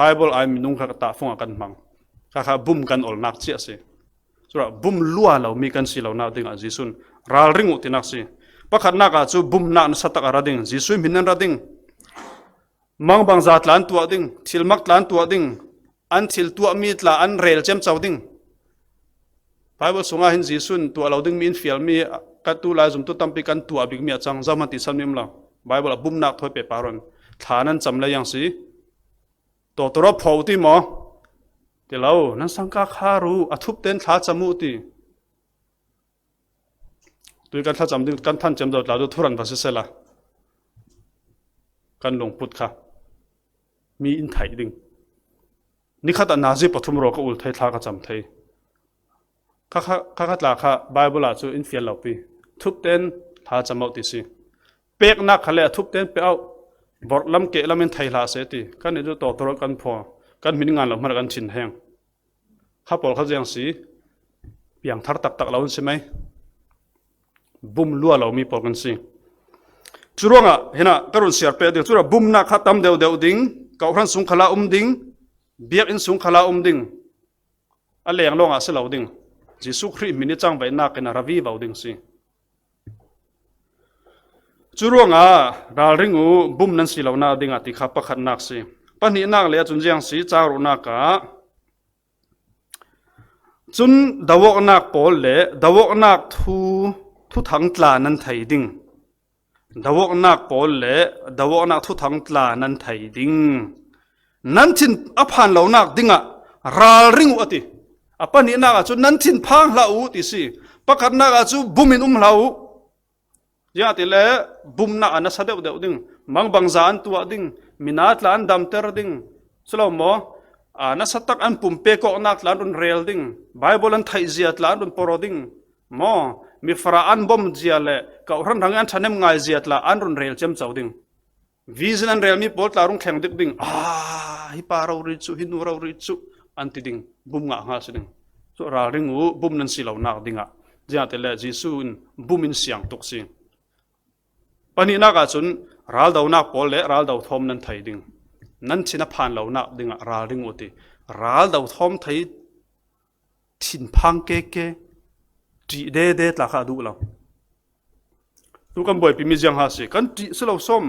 Bible aiin minung kha tahfung ah kan hmang. Kha kha bum kan olnak cia si. Curuah bum lua lomi kan si lonak dingah Jesuh in ralring uh tinak si. Pakhatnak ah cu bumnak nasa tak a ra ding, Jesuh hmin nan ra ding. Mangbangza tla an tuah ding, thilmak tla an tuah ding, an thil tuahmi tla an rel ciamco ding. Bible sungah hin Jesuh in tuah lo ding mi in fialmi ka tu lai zumtu tampi kan tuah bikmi a cang, zohman tihsan mi um lo. Bible a bumnak thawi pehpar un. Thla nan cam le iang si. Tawtawrawh pho ti maw? Ti lo, nan sangka kha ru, a thup ten thla cam uh ti. Tui kan thlacam ding, kan than ciamco tla tu thuran va sisela, kan lungput kha mi in theih ding. Nikhat a nazi pathum raw ka ul thei, thla ka cam thei. Kha kha, kha kha tla kha Bible ah cu in fial lo pi. Thup ten thla cam auh ti si. Peknak kha le a thup ten pe auh. Vorh lam keh lam in thei hlah seh ti. Kan i tu tawtawrawh kan phaw. Kan hmin ngan lo hmanh kan thin heng. Kha pawl kha ziang si, piangthar taktak lo in si mai. Bum lua lo mi pawl kan si. Curuangah hinah ka run siar peh ding, curuah bumnak kha tam deuhdeuh ding, kawhhran sung khala um ding, biakinn sung khala um ding, a leng lawngah si lo ding. Jesuh Khrih hmin i cangvaihnak in a ra vivo ding si. Curuangah ralring uh bum nan si lonak dingah ti kha pakhatnak si. Pahnihnak le a cun ziang si, cang ruknak ah cun doawknak pawl le doawknak thu, thuthang tla nan thei ding. Doawknak pawl le doawknak thuthang tla nan thei ding. Nan thin a phan lonak dingah ralring uh a ti. A pahnihnak ah cun nan thin phang hlah uh ti si. Pakhatnak ah cu bum in um hlah uh. Ziangahtile bumnak a nasa deuhdeuh ding, mangbangza an tuah ding, mina tla an damter ding, si lo maw? A nasa tak an pumpe kawknak tla an run rel ding, Bible an theih zia tla an run porh ding, maw? Mifara an bom zia le kawhhran hrang an ṭhahnem ngai zia tla an run rel ciamco ding. Vision an relmi pawl tla rung thleng dik ding. Ah, hi pa rori cu, hi nu rori cu, an ti ding. Bum ngah hnga si ding. Cu ralring uh, bum nan si lonak dingah. Ziangahtile Jesuh in bum in siang tuk si. Pahnihnak ah cun raldonak pawl le raldo thawm nan thei ding. Nan thin a phan lonak dingah ralring uh ti. Raldo thawm thei thinphang keke, ṭih dede tla kha a duh lo. Tu kan buaipi mi ziang ha si, kan ṭih si lo sawm.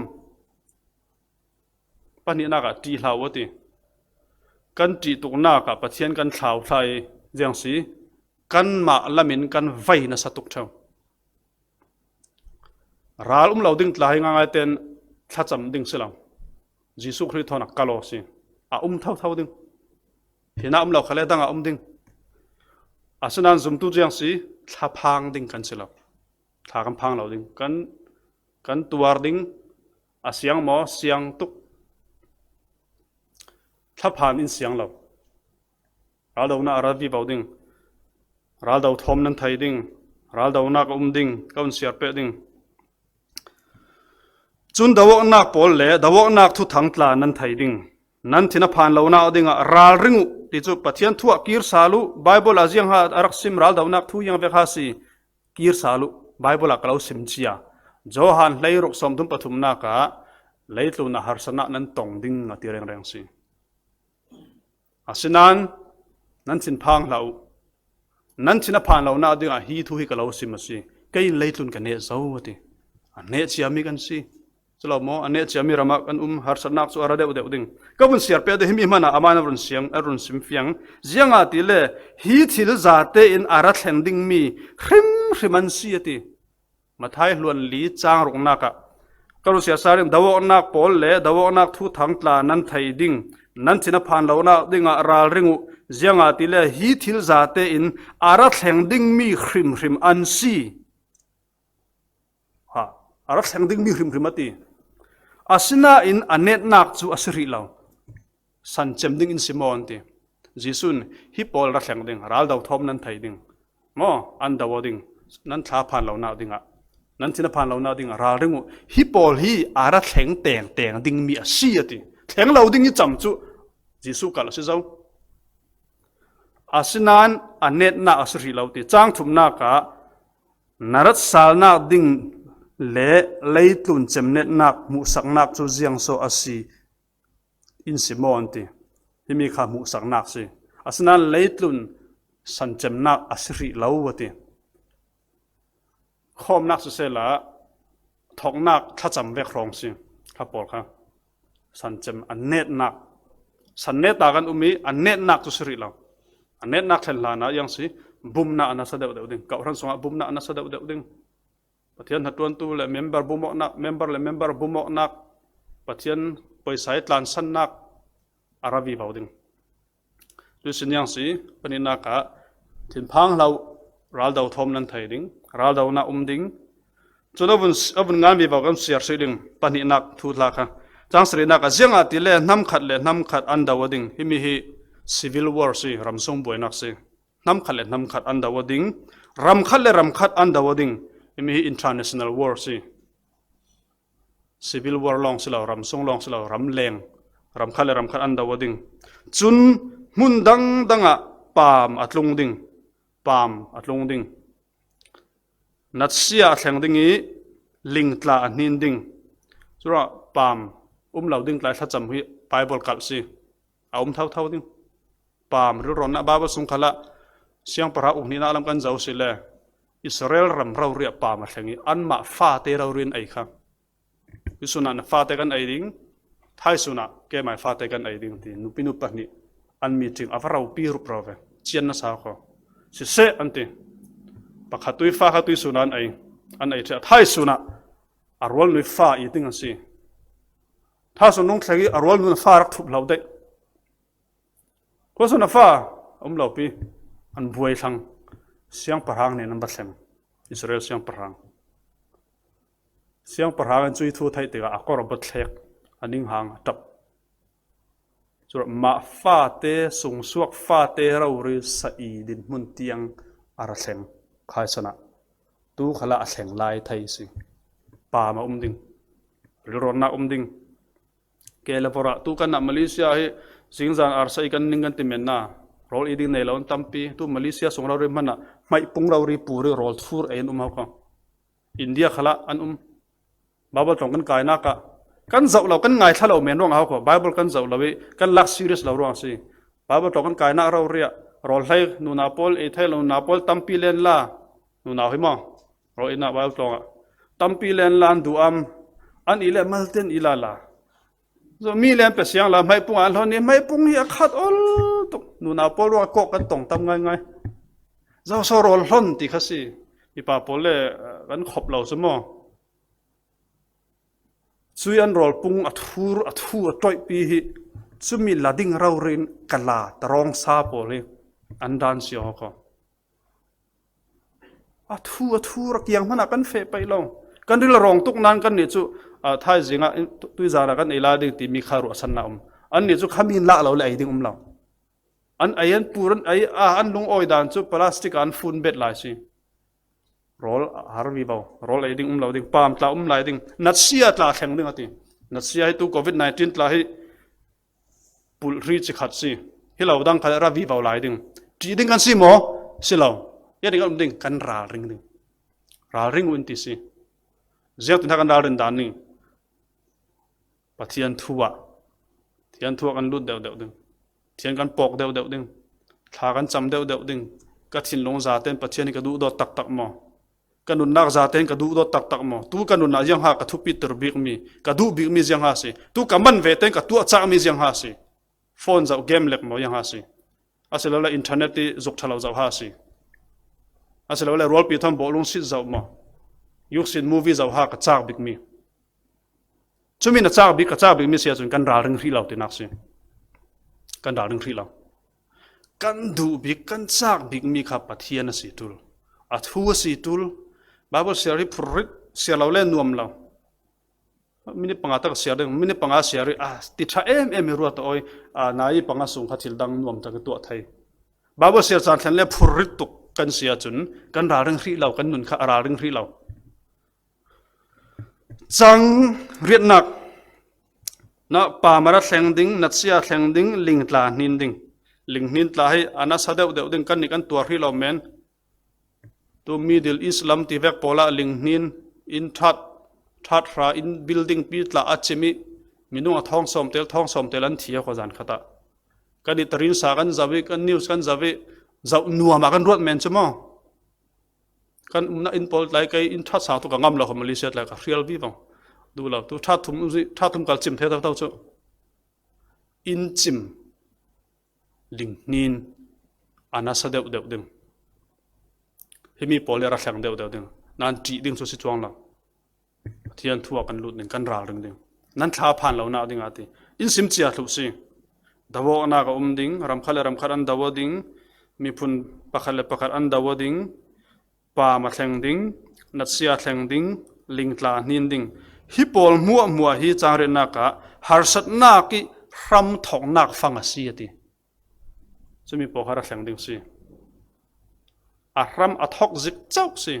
Pahnihnak ah ṭih hlah uh a ti. Kan ṭih tuknak ah Pathian kan thlau hlah i ziang si, kanmah lam in kan vai nasa tuk ṭheu. Ral um lo ding tla hi ngaingai ten thlacam ding si lo. Jesuh Khrih thawn a kal aw si. A um thotho ding. Hinah um lo khale dang a um ding. Asinain zumtu ziang si, thlaphang ding kan si lo. Thla kan phang lo ding. Kan, kan tuar ding. A siang maw, siang tuk. Thlaphan in siang lo. Raldonak a ra vivo ding. Raldo thawm nan thei ding. Raldonak a um ding. Ka vun siar peh ding. Cun doawknak pawl le doawknak thuthang tla nan thei ding. Nan thin a phan lonak dingah ralring uh ti cu Pathian thu ah kir sal uh. Bible ah ziang ha a rak sim, raldonak thu ziang vek ha si. Kir sal uh. Bible ah ka lo sim cia. Johan hleiruk sawmthum pathumnak ah leitlun ah harsatnak nan tong ding a ti rengreng si. Asinain nan thin phang hlah uh. Nan thin a phan lonak dingah hi thu hi ka lo sim a si. Kei in leitlun ka neh zo a ti. A neh ciami kan si. Si lo maw? A neh ciami ramah kan um, harsatnak cu a ra deuhdeuh ding. Ka vun siar peh ding, himi hmanah amah in a run siang, a run sim fiang. Ziangahtile hi thil zate in a ra thleng dingmi hrimhrim an si a ti. Matthai hluan li cang ruknak ah ka run siar sal in, doawknak pawl le doawknak thuthang tla nan thei ding. Nan thin a phan lonak dingah ralring uh. Ziangahtile hi thil zate in a ra thleng dingmi hrimhrim an si. Ha, a ra thleng dingmi hrimhrim a ti. Asinain a netnak cu a si hrih lo. San cem ding in si maw an ti. Jesuh in hi pawl ra thleng ding, raldo thawm nan thei ding. Maw, an do aw ding, nan thla phan lonak dingah, nan thin a phan lonak dingah ralring uh. Hi pawl hi a ra thleng tengteng dingmi a si a ti. Thleng lo ding i cam cu Jesuh kal a si zo. Asinain a netnak a si hrih lo ti. Cang thumnak ah na rat salnak ding le leitlun cemnetnak hmuhsaknak cu ziang so a si in si maw an ti. Himi kha hmuhsaknak si. Asinain leitlun san cemnak a si hrih lo a ti. Khawmnak sisehla thawknak thlacam vek hrawng si. Kha pawl kha. San cem a netnak, san neta kan um i a netnak cu si rih lo. A netnak thlen hlanah iang si, bumna a nasa deuhdeuh ding, kawhhran sungah bumna a nasa deuhdeuh ding. Pathian hnaṭuantu le member bumawknak, member le member bumawknak, Pathian poisa i tlansannak a ra vivo ding. Cuih sin iang si, pahnihnak ah thinphang hlo, raldo thawm nan thei ding, raldo na um ding. Cun a vun, a vun ngan vivo kan siar si ding, pahnihnak thu hla kha. Cang sarihnak ah ziangahtile hnam khat le hnam khat an do a ding. Himi hi civil war si, ramsung buainak si. Hnam khat le hnam khat an do a ding, ram khat le ram khat an do a ding. Himi hi international war si. Civil war lawng si lo, ramsung lawng si lo, ram leng, ram khat le ram khat an do a ding. Cun hmun dangdang ah paam a tlung ding, paam a tlung ding. Natsia a thleng ding i lingtla a hnin ding. Curuangah paam um lo ding tlai thlacam hi Bible kalh si. A um thotho ding. Paam rilrawnnak Bible sung khalah siangpahrang uk hnihnak lam kan zoh si le Israel ram rori ah paam a thleng i anmah fate rori an ei kha. Hi sunah na fate kan ei ding, thai sunah keimai fate kan ei ding ti nupi nu pahnih an meeting a va ropi rup ro ve. Cian na sa kho. Siseh an ti. Pakhat tui fa kha tui sunah an ei. An ei ṭheh. Thai sunah a rual nui fa i ding a si. Thai sun nung thleng i a rual nun a fa rak thup hlo deh. Khua sun a fa a um lo pi, an buai thlang. Siangpahrang nih nan va thleng. Israel siangpahrang. Siangpahrang in cui thu theih tikah a kor a bawt thlek, a ninghang a ṭap. Curuangah mah fate, sungsuak fate rori sa i dinhmun tiang a ra thleng. Khai sanah tu khalah a thleng lai thei si. Paam a um ding, rilrawnnak um ding. Ke le vorah tu kanah Malaysia hi zingzan arsa i kan ning kan ti menna, rawl i ding nei lo an tampi. Tu Malaysia sung rori hmanah hmaihpung rori puri rawl thur ei an um hau kha. India khalah an um. Bible tlawng kan kainak ah kan zoh lo, kan ngaithla lo men ruang a hau kha. Bible kan zoh lo i kan lak serious lo ruang a si. Bible tlawng kan kainak rori ah rawl hlei nunau pawl ei thei lo, nunau pawl tampi len la, nunau hi maw? Rawl inah Bible tlawngah tampi len la an duh am, an i le malte an i la la. Zo mi len pe siang la, hmaihpung an hlon i hmaihpung hi a khat ol tuk. Nunau pawl ruang a kawk kan tong tam ngaingai. Zo so rawl hlon ti kha si. Mipa pawl le, eh, kan khop lo cu maw? Cui an rawl pung a thur, a thu a ṭoihpi hi cumi la ding rori in ka la tarawngsa pawl hi an dan si aw kho. A thu, a thu rak kiang hmanah kan feh paih lo. Kan ril a rawng tuk nain kan nih cu, ah, thaizing ah, tuizan ah kan ei lai ding timi kha ruahsannak um. An nih cu khami in lah lo le ei ding um lo. An ei, an pur, an ei, ah, an lungawi dan cu plastic ah an fun bet lai si. Rawl a har vivo, rawl ei ding um lo ding, paam tla um lai ding, natsia tla thleng ding a ti. Natsia hi tu covid nineteen tla hi pulhri cikhat si. Hi lo dang khat ra vivo lai ding. Ṭih ding kan si maw? Si lo. Ya ding kan um ding, kan ralring ding. Ralring uh in ti si. Ziangtin kha kan ralrin dan ning. Pathian thu ah, Pathian thu ah kan lut deuhdeuh ding. Pathian kan pawk deuhdeuh ding. Thla kan cam deuhdeuh ding. Ka thinlung zaten Pathian hi ka duhdawt taktak maw? Ka nunnak zaten ka duhdawt taktak maw? Tu ka nunnak ziangha ka thupiter bikmi, ka duh bikmi ziangha si. Tu ka man veten ka tuahcakmi ziangha si. Phone zoh game lek maw ziangha si. Asilole internet i zuk ṭha lo zoh ha si. Asilole rualpi thawm bawlung sit zoh maw? Yuksin movie zoh ha ka cak bikmi. Cumi na cak bik, ka cak bikmi si ahcun kan ralring hrih lo tinak si. Kan ralring hrih lo. Kan duh bik, kan cak bikmi kha Pathian a si tul. A thu a si tul. Bible siar hi phurrit, siar lo le nuam lo. Minute panga tak siar ding, minute panga siar hi, ah, ti ṭha em em hi ruat a awi, ah, nai panga sung kha thil dang nuam tak i tuah thei. Bible siar caan thlen le phurrit tuk kan si ahcun kan ralring hrih lo, kan nun kha a ralring hrih lo. Cang riatnak, na paam a ra thleng ding, natsia thleng ding, lingtla hnin ding. Linghnin tla hi a nasa deuhdeuh ding, kan nih kan tuar hrih lo men. Tu Middle East lam ti vek pawl ah linghnin, inn ṭhat, ṭhat hra, inn building pi tla a cim i minung a thawng sawm tel, thawng sawm tel an thi a khuazan khat ah. Kan nih tarin sa kan zoh i, kan news kan zoh i, zoh nuam ah kan ruat men cu maw? Kan umnak inn pawl tlai kei in ṭhat sang tu ka ngam lo kho, Malaysia tlai ka hrial vivo. Duh lo, tu ṭhat thum, ṭhat thum kal cim thei thotho cu. in cim ling hnin a nasa deuh deuh ding. Himi pawl hi a ra thleng deuh deuh ding. Nan ṭih ding cu si cuang lo. Pathian thu ah kan lut ding, kan ralring ding. Nan thla phan lonak ding a ti. In sim cia thluh si. Do awknak a um ding, ram khat le ram khat an do aw ding, miphun pakhat le pakhat an do aw ding, pam a thleng ding, natsia thleng ding, lingtla hnin ding. Hi pawl hmuahhmuah hi cang riatnak ah harsatnak i hram thawknak fang a si a ti. Cumi pawl kha ra thleng ding si. A hram a thawk zik cauh si.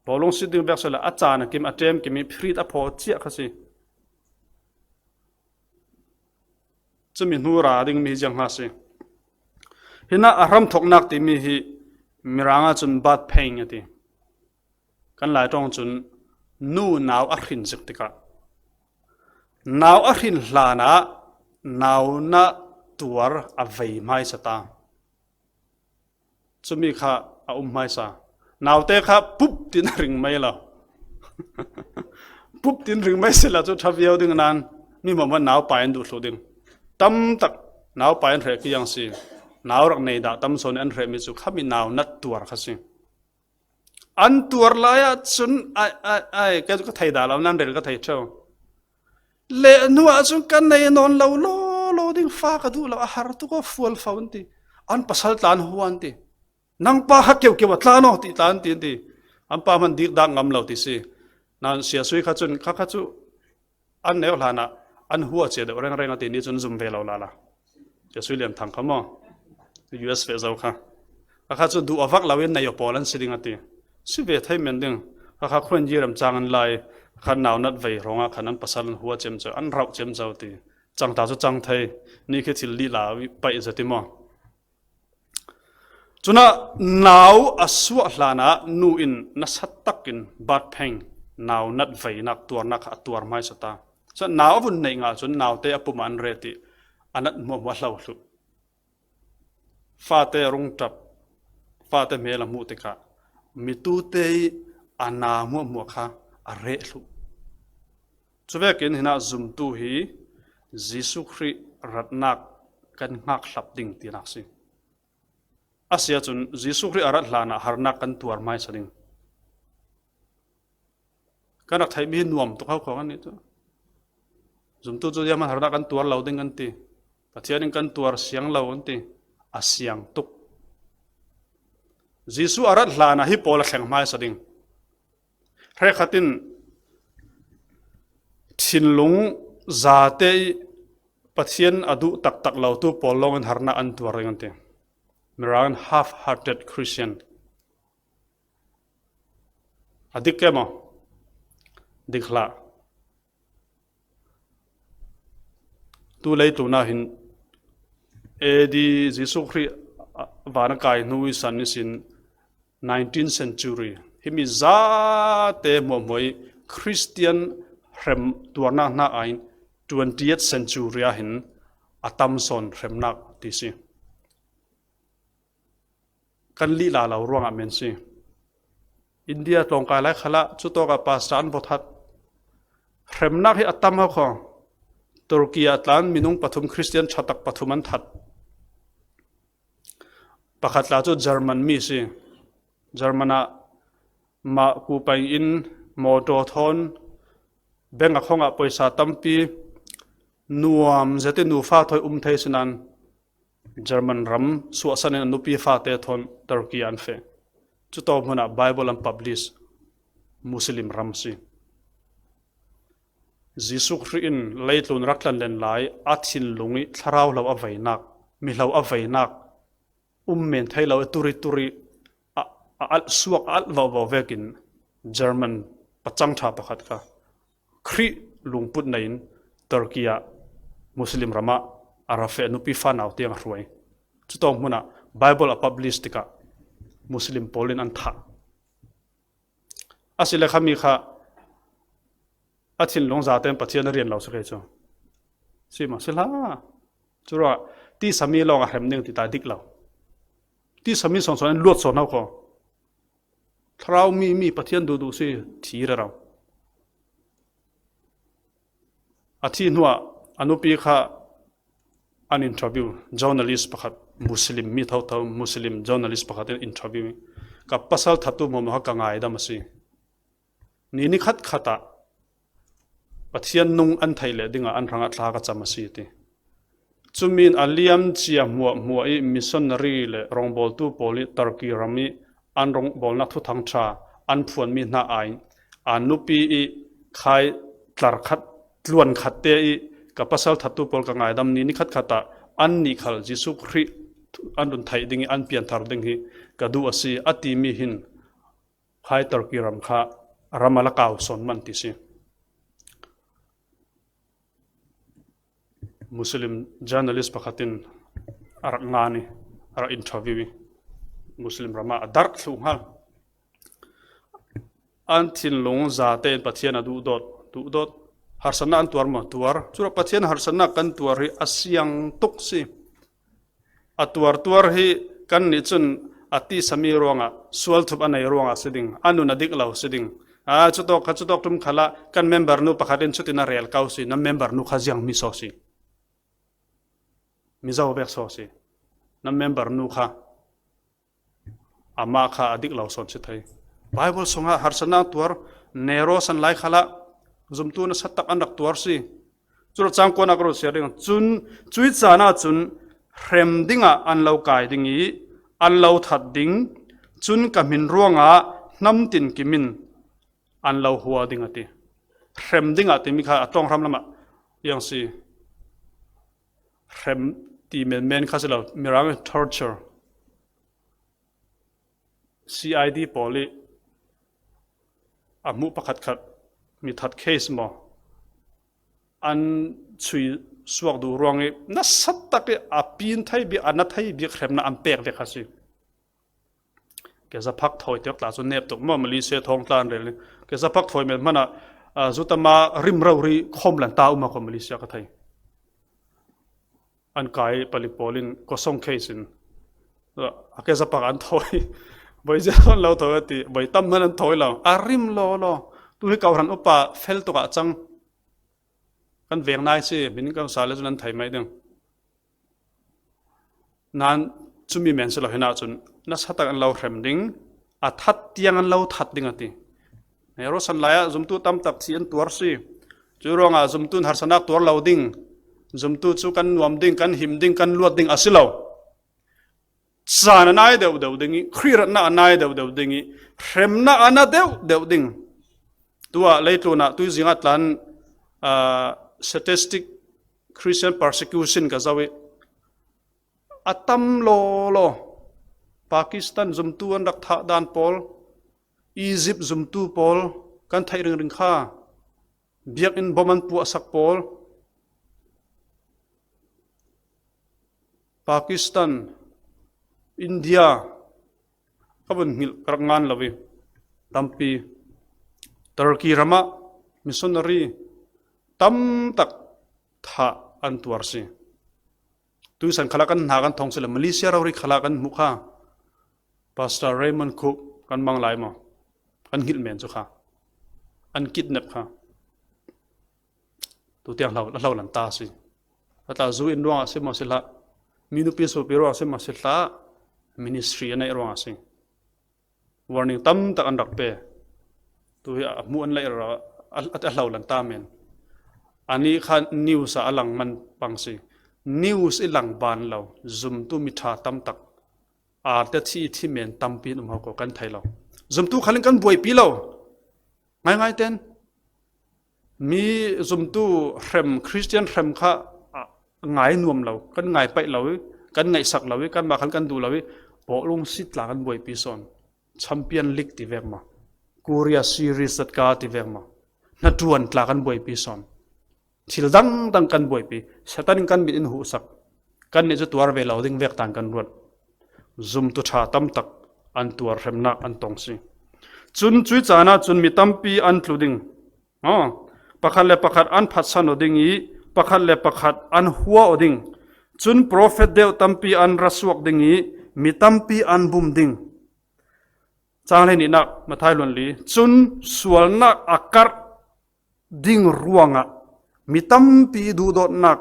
Bawlung sit ding vek sela a caan a kim, a ṭem kim i phrit a phaw ciah kha si. Cumi hnu ra ding mi hi ziang hnga si. Hinah a hram thawknak timi hi Mirang ah cun birth pain a ti. Kan Lai ṭawng cun nu nau a hrin zik tikah nau a hrin hlanah nau na tuar a vei hmaisa ta. Cumi kha a um hmaisa. Naute kha pup tin a ring mai lo. Pup tin ring mai sila cu ṭha viau ding nan mi hmuahhmuah nau pai an duh thluh ding. Tam tak nau pai an hreh kiang si. Nau rak nei dah tam sawn an hrehmi cu khami nau nat tuar kha si. An tuar lai ah cun ai, ai, ai, ka, ka thei dah lo, nan rel ka thei ṭheu. Le hnu ah cun ka nei nawn lo, law, law ding fa ka duh lo, a har tuk aw, fual fo an ti. An pasal tlan hua an ti. Nang pa kha keu keu a tlan aw ti, tlan ti an ti. An pa hman dik dak ngam lo ti si. Nan siasui kha cun, kha kha cu an neu hlanah an hua cia deuh rengreng a ti ni cun zum ve lo lala. Cia sui lian thang kha maw? U S ve zo kha. A kha cu duh a vak lo in nei aw pawl an si ding a ti. Si ve thei men ding. A kha khuan yi rem cang an lai. Khan nau nat vei hrawngah khan an pasal an hua ciamco, an rauh ciamco ti. Cang ta cu cang thei. Ni khi thil lih la paih zati maw? Cunah nau a suah hlanah nu in nasa takin birth pain, nau nat veinak tuarnak kha a tuar hmaisa ta. Cun nau a vun neih ngah cun naute a pum ah an ret i a nat hmuahhmuah hlo thluh. Fate a rung ṭap, fate hmel a hmuh tikah mitute i a na hmuahhmuah kha a reh thluh. Cuvekin hinah zumtu hi Jesuh Khrih ratnak kan hngakhlap ding tinak si. A si ahcun Jesuh Khrih a rat hlanah harnak kan tuar hmaisa ding. Kan rak theihmi hi nuam tuk ho kho kan nih cu. Zumtu cu ziahman harnak kan tuar lo ding kan ti. Pathian in kan tuar siang lo kan ti. A siang tuk. Jesuh a rat hlanah hi pawl a thleng hmaisa ding. Hrekkhat in thinlung zate i Pathian a duh taktak lotu pawl lawngin harnak an tuar ding an ti. Mirang half-hearted Christian. A dik ke maw? Dik hlah. Tu leitlun ah hin A D Jesuh Khrih van a kai hnu i san ihsin nineteenth century himi zate hmuahhmuah i Christian hrem tuarnak hna aiin twentieth century ah hin a tam sawn hremnak ti si. Kan lih la lo ruangah men si. India tlawngkai lai khalah cutawkah pastor an va that. Hremnak hi a tam ho kho. Turkey ah tlan minung pathum Christian ṭha tak pathum an that. Pakhat tla cu German mi si. German ah mah kupaing in mawtaw thawn beng a khongah pawisa tampi nuam zetin nufa thawi um thei sinan German ram suahsan in a nupi fate thawn Turkey ah an feh. Cutawk hmunah Bible an publish, Muslim ram si. Jesuh Khrih in leitlun rak tlan len lai a thinlung i thlarau hlo a veinak, mi hlo a veinak um men thei lo i turi turi a, a alh suak a alh vauhvau vekin German pacang ṭha pakhat kha Khrih lungput nei in Turkey ah Muslim ramah a ra feh nupi fanau tiang a hruai. Cutawk hmunah Bible a publish tikah Muslim pawl in an thah. A si le khami kha a thinlung zaten Pathian a rian lo si kei cu. Si maw? Si hlah. Curuangah tisa mi lawng a hrem ding ti ta dik lo. Tisa mi sawnsawn an luat sawn hau kho. Thlarau mi, mi Pathian duhduh si thi rero. A thi hnuah A nupi kha an interview, journalist pakhat, Muslim mi thotho, Muslim journalist pakhat in interview. Ka pasal thattu hmuahhmuah kha ka ngaidam a si. Ni ni khat khat ah Pathian nung an theih leh dingah an hrangah thla ka cam a si ti. Cumin a liam cia hmuahhmuah i missionary le rawngbawltu pawl i Turkey ram i an rawngbawlnak thuthang ṭha an phuanmi hna aiin a nupi i khai tlar khat, tluan khatte i ka pasal thattu pawl ka ngaidam ni ni khat khat ah annih khal Jesuh Khrih an run theih ding i an pianthar ding hi ka duh a si a timi hin khai Turkey ram kha ram a la kau sawn man ti si. Muslim journalist pakhat in a rak ngan i a rak interview i Muslim ram ah a darh thluh hngal. An thinlung zate in Pathian a duhdawt, duhdawt. Harsatnak an tuar maw? Tuar. Curuak Pathian harsatnak kan tuar hi a siang tuk si. A tuartuar hi kannih cun a tisa mi ruangah sual thup a nei ruangah si ding, a nun a dik lo si ding. Aa, cutawk kha, cutawk ṭum khalah kan member nu pakhat in cutin a rel ko si, nan member nu kha ziang mi saw si? Mizo vek saw si? Nan member nu kha amah kha a dik lo sawn si thei. Bible sungah harsatnak tuar, Nero san lai khalah zumtu nasatak an rak tuar si. Cule cangkuan ah ka ruat siar ding. Cun cuih caan ah cun hrem dingah an lo kai ding i an lo that ding, cun ka hmin ruangah hnamtin kimin an lo hua ding a ti. Hrem dingah timi kha a ṭawng hram lamah iang si. Hrem ti menmen kha si lo, Mirang torture. C I D pawl i a hmuh pakhatkhat mi that case maw an chui suak duh ruang i nasatak i a pin thei bik, a na thei bik hremnak an pek ve kha si. Kezaphak thawi tek tla cu nep tuk maw, Malaysia thawng tla an rel i. Kezaphak thawi men hmanah, ah, zutama rim rori khawm lan ta um a kho Malaysia ka thei. An kai palik pawl in kosong case in, a kezaphak an thawi. Voi zia an lo thawi a ti, voi tam hman an thawi lo. A rim law law. Tu hi kau hran upa fel tuk ah cang. Kan veng nai si, min kan sa le cun an thei mai ding. Nan cumi men si lo hinah cun nasatak an lo hrem ding, a that tiang an lo that ding a ti. Nero san lai ah zumtu tamtak thi an tuar si. Cu ruangah zumtu in harsatnak tuar lo ding. Zumtu cu kan nuam ding, kan him ding, kan luat ding a si lo. Caan a nai deuh deuh ding i, Khrih ratnak a nai deuh deuh ding i, hremnak a na deuh deuh ding. Tuah leitlun ah tuizing ah tlan, aa, statistic Christian persecution ka zoh i, a tam law law. Pakistan zumtu an rak thah dan pawl, Egypt zumtu pawl kan theih ringring kha. Biakinn bom an puahsak pawl, Pakistan, India, ka vun hngilh ka rak ngan lo i tampi, Turkey ramah missionary tamtak thah an tuar si. Tuisan khalah kan hna kan thawng si le Malaysia rori khalah kan hmuh kha. Pastor Raymond Cook kan mang lai maw? Kan hngilh men cu kha. An kidnap kha. Tutiang hlo, a hlo lan ta si. A tla zu in ruangah si maw si hlah. Minupi supi ruangah si maw si hlah. Ministry a neih ruangah si. Warning tam tak an rak pe. Tu hi a hmuh an lei rero a, a, a hlo lan ta men. Anih kha news ah a lang man pang si. News i lang ban lo. Zumtu mi ṭha tam tak. Arte thi, thi men tampi an um ko kan thei lo. Zumtu khal in kan buaipi lo. Ngaingai ten. Mi zumtu hrem, Christian hrem kha, ah, ngai nuam lo, kan ngai paih lo i, kan ngaihsak lo i, kanmah khal kan duh lo i, bawlung si tla kan buaipi sawn. Champion League ti vek maw? Korea Series zat ka ti vek maw? Hnaṭuan tla kan buaipi sawn. Thil dangdang kan buaipi. Satan in kan mit in huhsak. Kan nih cu tuar ve lo ding vek tan kan ruat. Zumtu ṭha tam tak an tuar hremnak an tong si. Cun cuih caan ah cun mi tampi an tlu ding. Aw, pakhat le pakhat an phatsan aw ding i, pakhat le pakhat an hua aw ding. Cun profet deuh tampi an ra suak ding i, mi tampi an bum ding. Cang hleihnih nak, Matthai luan li. Cun sualnak a karh ding ruangah Mi tampi duhdawtnak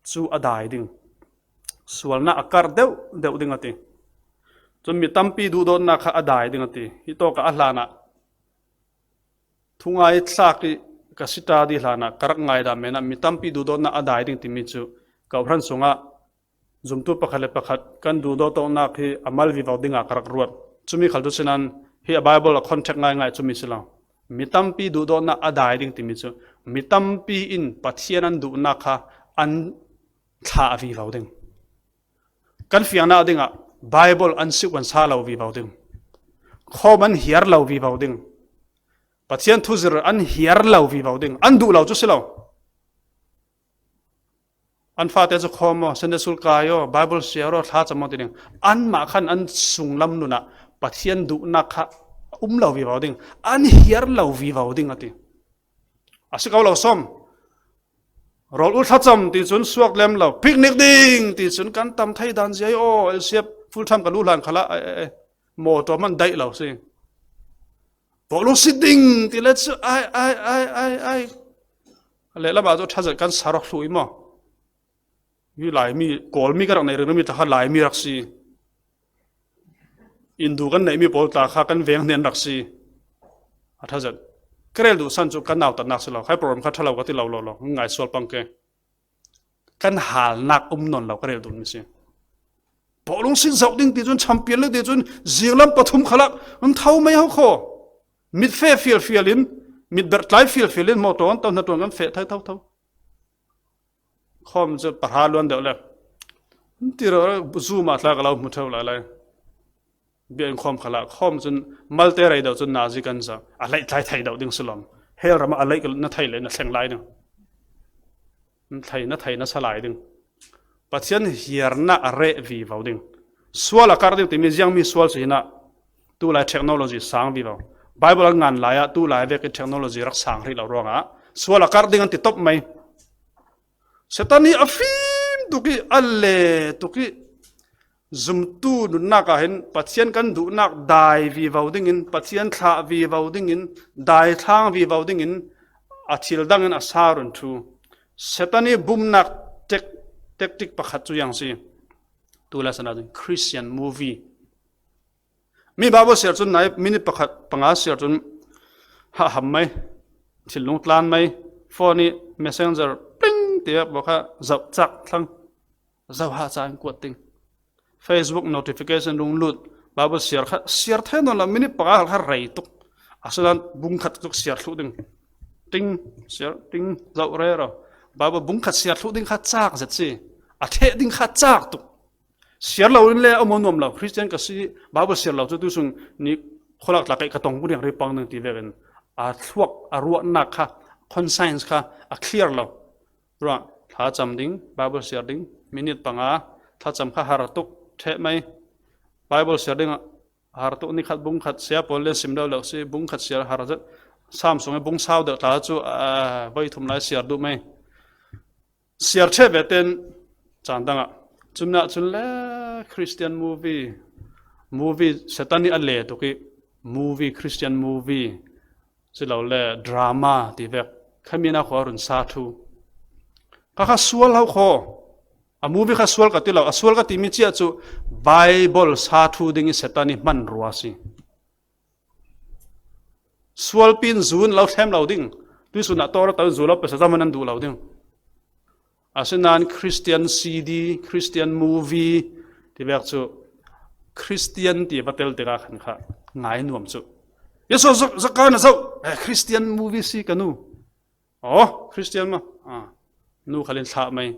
cu a dai ding. Sualnak a karh deuh deuh ding a ti. Cun mi tampi duhdawtnak kha a dai ding a ti. Hi tawk ah a hlan ah thungai thlak ih ka si ta dih hlan ah ka rak ngaidam men ah mi tampi duhdawtnak a dai ding timi cu kawhhran sungah zumtu pakhat le pakhat kan duhdawt awknak hi a mal vivo dingah ka rak ruat. Cumi khal cu sinain hi a Bible a context ngaingai cumi si lo. Mi tampi duhdawtnak a dai ding timi cu mi tampi in Pathian an duhnak kha an thlah vivo ding. Kan fiangnak dingah Bible an siuh an sa lo vivo ding. Khawm an hiar lo vivo ding. Pathian thuzir an hiar lo vivo ding. An duh lo cu si lo. An fate cu khawm aw, Sunday school kai aw, Bible siar aw, thla cam aw ti ding. Anmah khan an sunglam nun ah Pathian duhnak kha a um lo vivo ding, an hiar lo vivo ding a ti. A si ko lo sawm. Rawl ul thlacam ti cun suak lem lo. Picnic ding ti cun kan tam thei dan zia aw, L C F full time ka luh hlan khalah, ai, ai, ai, mawtaw hman daih lo si. Bawlung si ding ti le cu, ai, ai, ai, ai, ai. Lehlam ah cu ṭha zet kan sa rawk thluh i maw? Hi Laimi, Kawlmi ka rak neih ringring mi tla kha Laimi rak si. Indu kan neihmi pawl tla kha kan veng hnen rak si. A ṭha zet. Ka rel duh san cu kan nautatnak si lo. Khai program kha ṭha lo ka ti lo, lo, lo. Ngai sual pang ke. Kan halnak um nawn lo ka rel duhmi si. Bawlung sin zoh ding ti cun, champion le ti cun, zinglam pathum khalak an tho mai ho kho. Mit feh fialfial in, mit berh tlai fialfial in, mawtaw an to hna tuan kan feh thai thotho. Khawm cu pahra luan deuh le. An ti rero, zu mah tla ka lo hmu ṭheu lai lai. Biakinn khawm khalah khawm cun malte rei deuh cun nazi kan zoh. A leih tlai thei deuh ding si lawm. Hell ram ah a leih na thei le na thleng lai ding. Na thei, na thei na sa lai ding. Pathian hiarnak a reh vivo ding. Sual a karh ding timi ziangmi sual si hinah tulai technology sang vivo. Bible an ngan lai ah tulai vek i technology rak sang hrih lo ruangah sual a karh ding an ti top mai. Satan hi a fim tuk ih a le tuk ih zumtu nunnak ah hin Pathian kan duhnak dai vivo dingin, Pathian thlah vivo dingin, daithlang vivo dingin a thil dangin a sa run ṭhu. Satan ih bumnak tek-, tactic pakhat cu ziang si. Tu le sana Christian movie. Mi Bible siar cun nai minute pakhat panga siar cun haham mai, thinlung tlan mai, phone ih messenger pling tiah bawkha zoh cak thlang, zoh ha ca in kuat ding. Facebook notification rung lut, Bible siar kha siar thei nawn lo, minute panga kha rei tuk. Asinain bung khat tuk siar thluh ding. Ting, siar, ting, zoh rero. Bible bung khat siar thluh ding kha cak zet si. A theh ding kha cak tuk. Siar lo in le a maw nuam lo. Christian ka si, Bible siar lo cu tu sung ni khualak tla kaih ka tong puriang ri pang ding ti vekin a thluak, a ruahnak kha, conscience kha a clear lo. Ruah, thlacam ding, Bible siar ding, minute panga, thlacam kha har tuk, theh mai, Bible siar ding, har tuk ni khat bung khat sia pawl le sim deuh lo si, bung khat siar har zet, Sam sung i bung sau deuh tla cu, a, voi thum lai siar duh mai. Siar ṭheh ve ten caan dangah. Cun ah cun le Christian movie, movie Satan ih a le tuk ih movie, Christian movie, si lo le drama ti vek. Khami na khua run sa ṭhu. Kha kha sual ho kho. A movie kha sual ka ti lo. A sual ka timi ciah cu Bible sa ṭhu ding ih Satan ih hman rua si. Sualpi in zu in lo thlem lo ding. Tuihsun ah tawr a to in zu lo pesa zaman an duh lo ding. Asinain Christian C D, Christian movie ti vek cu Christian ti va tel tikah khan kha ngai nuam cu. Yesu zak, zaka na zoh. Eh, Christian movie si ka nu. Aw, Christian ma. Ah, nu khal in thlah mai.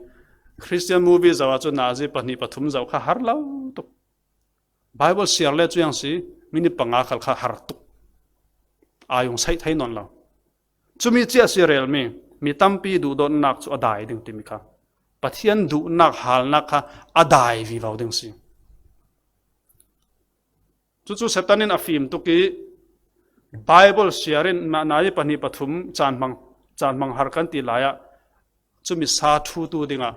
Christian movie zoh ah cu nazi pahnih pathum zoh kha har lo tuk. Bible siar le cu yang si, minute panga khal kha har tuk. Aa yung saih thei nawn lo. Cumi ciah si relmi, mi tampi duhdawtnak cu a dai ding timi kha. Pathian duhnak halnak kha a dai vivo ding si. Cucu Satan in a fim tuk ih Bible siar in mah nai pahnih pathum caan hmang, caan hmang har kan ti lai ah cumi sa ṭhutu dingah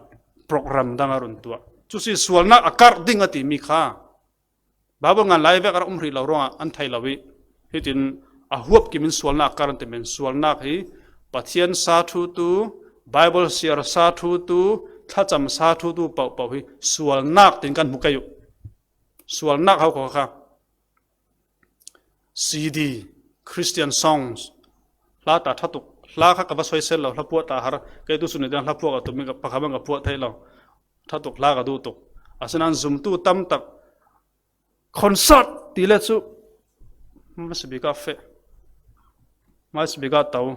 program dang a run tuah. Cu si sualnak a karh ding a timi kha Bible ngan lai vek a rak um hrih lo ruangah an thei lo ih hitin a huap kim in sualnak a karh an ti men sualnak hi Pathian sa thutu, Bible siar sa thutu, thlacam sa thutu pohpoh hi sualnak tin kan hmu kei uh. Sualnak hau kha kha. C D, Christian songs, hla ta ṭha tuk, hla kha ka va soisel lo, hla puah ta har, kei tu sun ni tiang hla puah ka tum mi ka pakhat bang ka puah thei lo, ṭha tuk hla ka duh tuk. Asinan zumtu tam tak, concert ti le chu, masbika feh, masbika tau,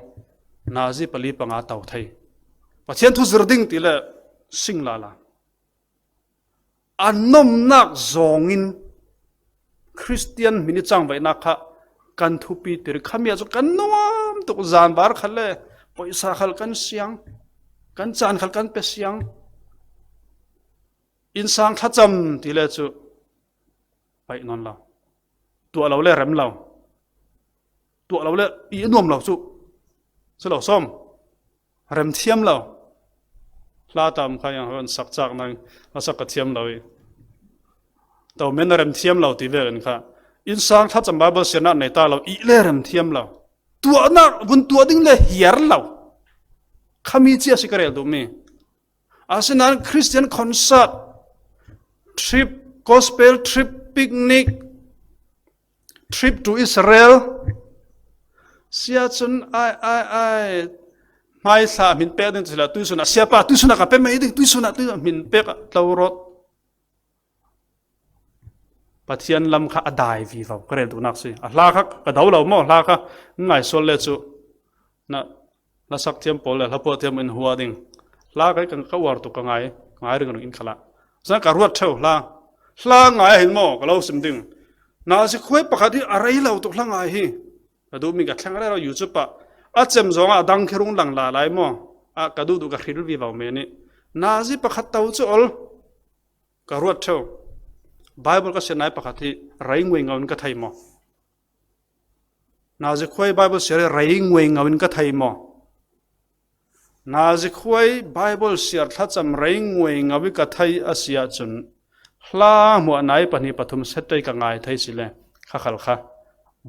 nazi pali panga tau thei. Pathian thu zir ding ti le sing lala. A nomnak zawngin Khristian hmin i changvaihnak kha kan thupi tir. Khami ah chu kan nuam tuk, zanvar khal le pawisa khal kan siang, kan caan khal kan pe siang, innsang thlacam ti le cu paih nawn lo, tuah lo le rem lo, tuah lo le i nuam lo cu si lo sawm. Rem thiam lo. Hla tam kha yang hon sak cak nang a sak ka thiam lo i. To men a rem thiam lo ti ve kan kha. Innsang thlacam Bible siarnak nei ta lo i le rem thiam lo. Tuahnak vun tuah ding le hiar lo. Khami cia si ka rel duh mi. Asinan Christian concert, trip, gospel trip, picnic, trip to Israel. Sia cun ai, ai, ai. Hmaisa hmin pek ding tu sila, tuisun ah, siapa, tuisun ah ka pe mai ding, tuisun ah, tuisun ah hmin pek ah tlo rawt. Pathian lam kha a dai vivo, ka rel duhnak si. A hla kha ka do lo maw, hla kha ngaisual le cu. Na, na sak thiam pawl le hla puah thiam in hua ding. Hla kai kan ka uar tuk ka ngai, ka ngai ring ring in khalah. Zan ka ruat ṭheu hla. Hla ngai hin maw, ka lo sim ding. Nazi khuai pakhat hi a rei lo tuk hla ngai hi. Ka duhmi ka thleng rero YouTube ah. A cem zong ah a dang khi rung lang la lai maw. A ka duh duh ka hril vivo men i. Nazi pakhat to cu ol. Ka ruat ṭheu. Bible ka sian nai pakhat hi rei nguai ngauin ka thei maw? Nazi khuai Bible siar hi rei nguai ngauin ka thei maw? Nazi khuai Bible siar thlacam rei nguai ngauin ka thei a si ahcun hla hmuah nai pahnih pathum setei ka ngai thei si le kha khal kha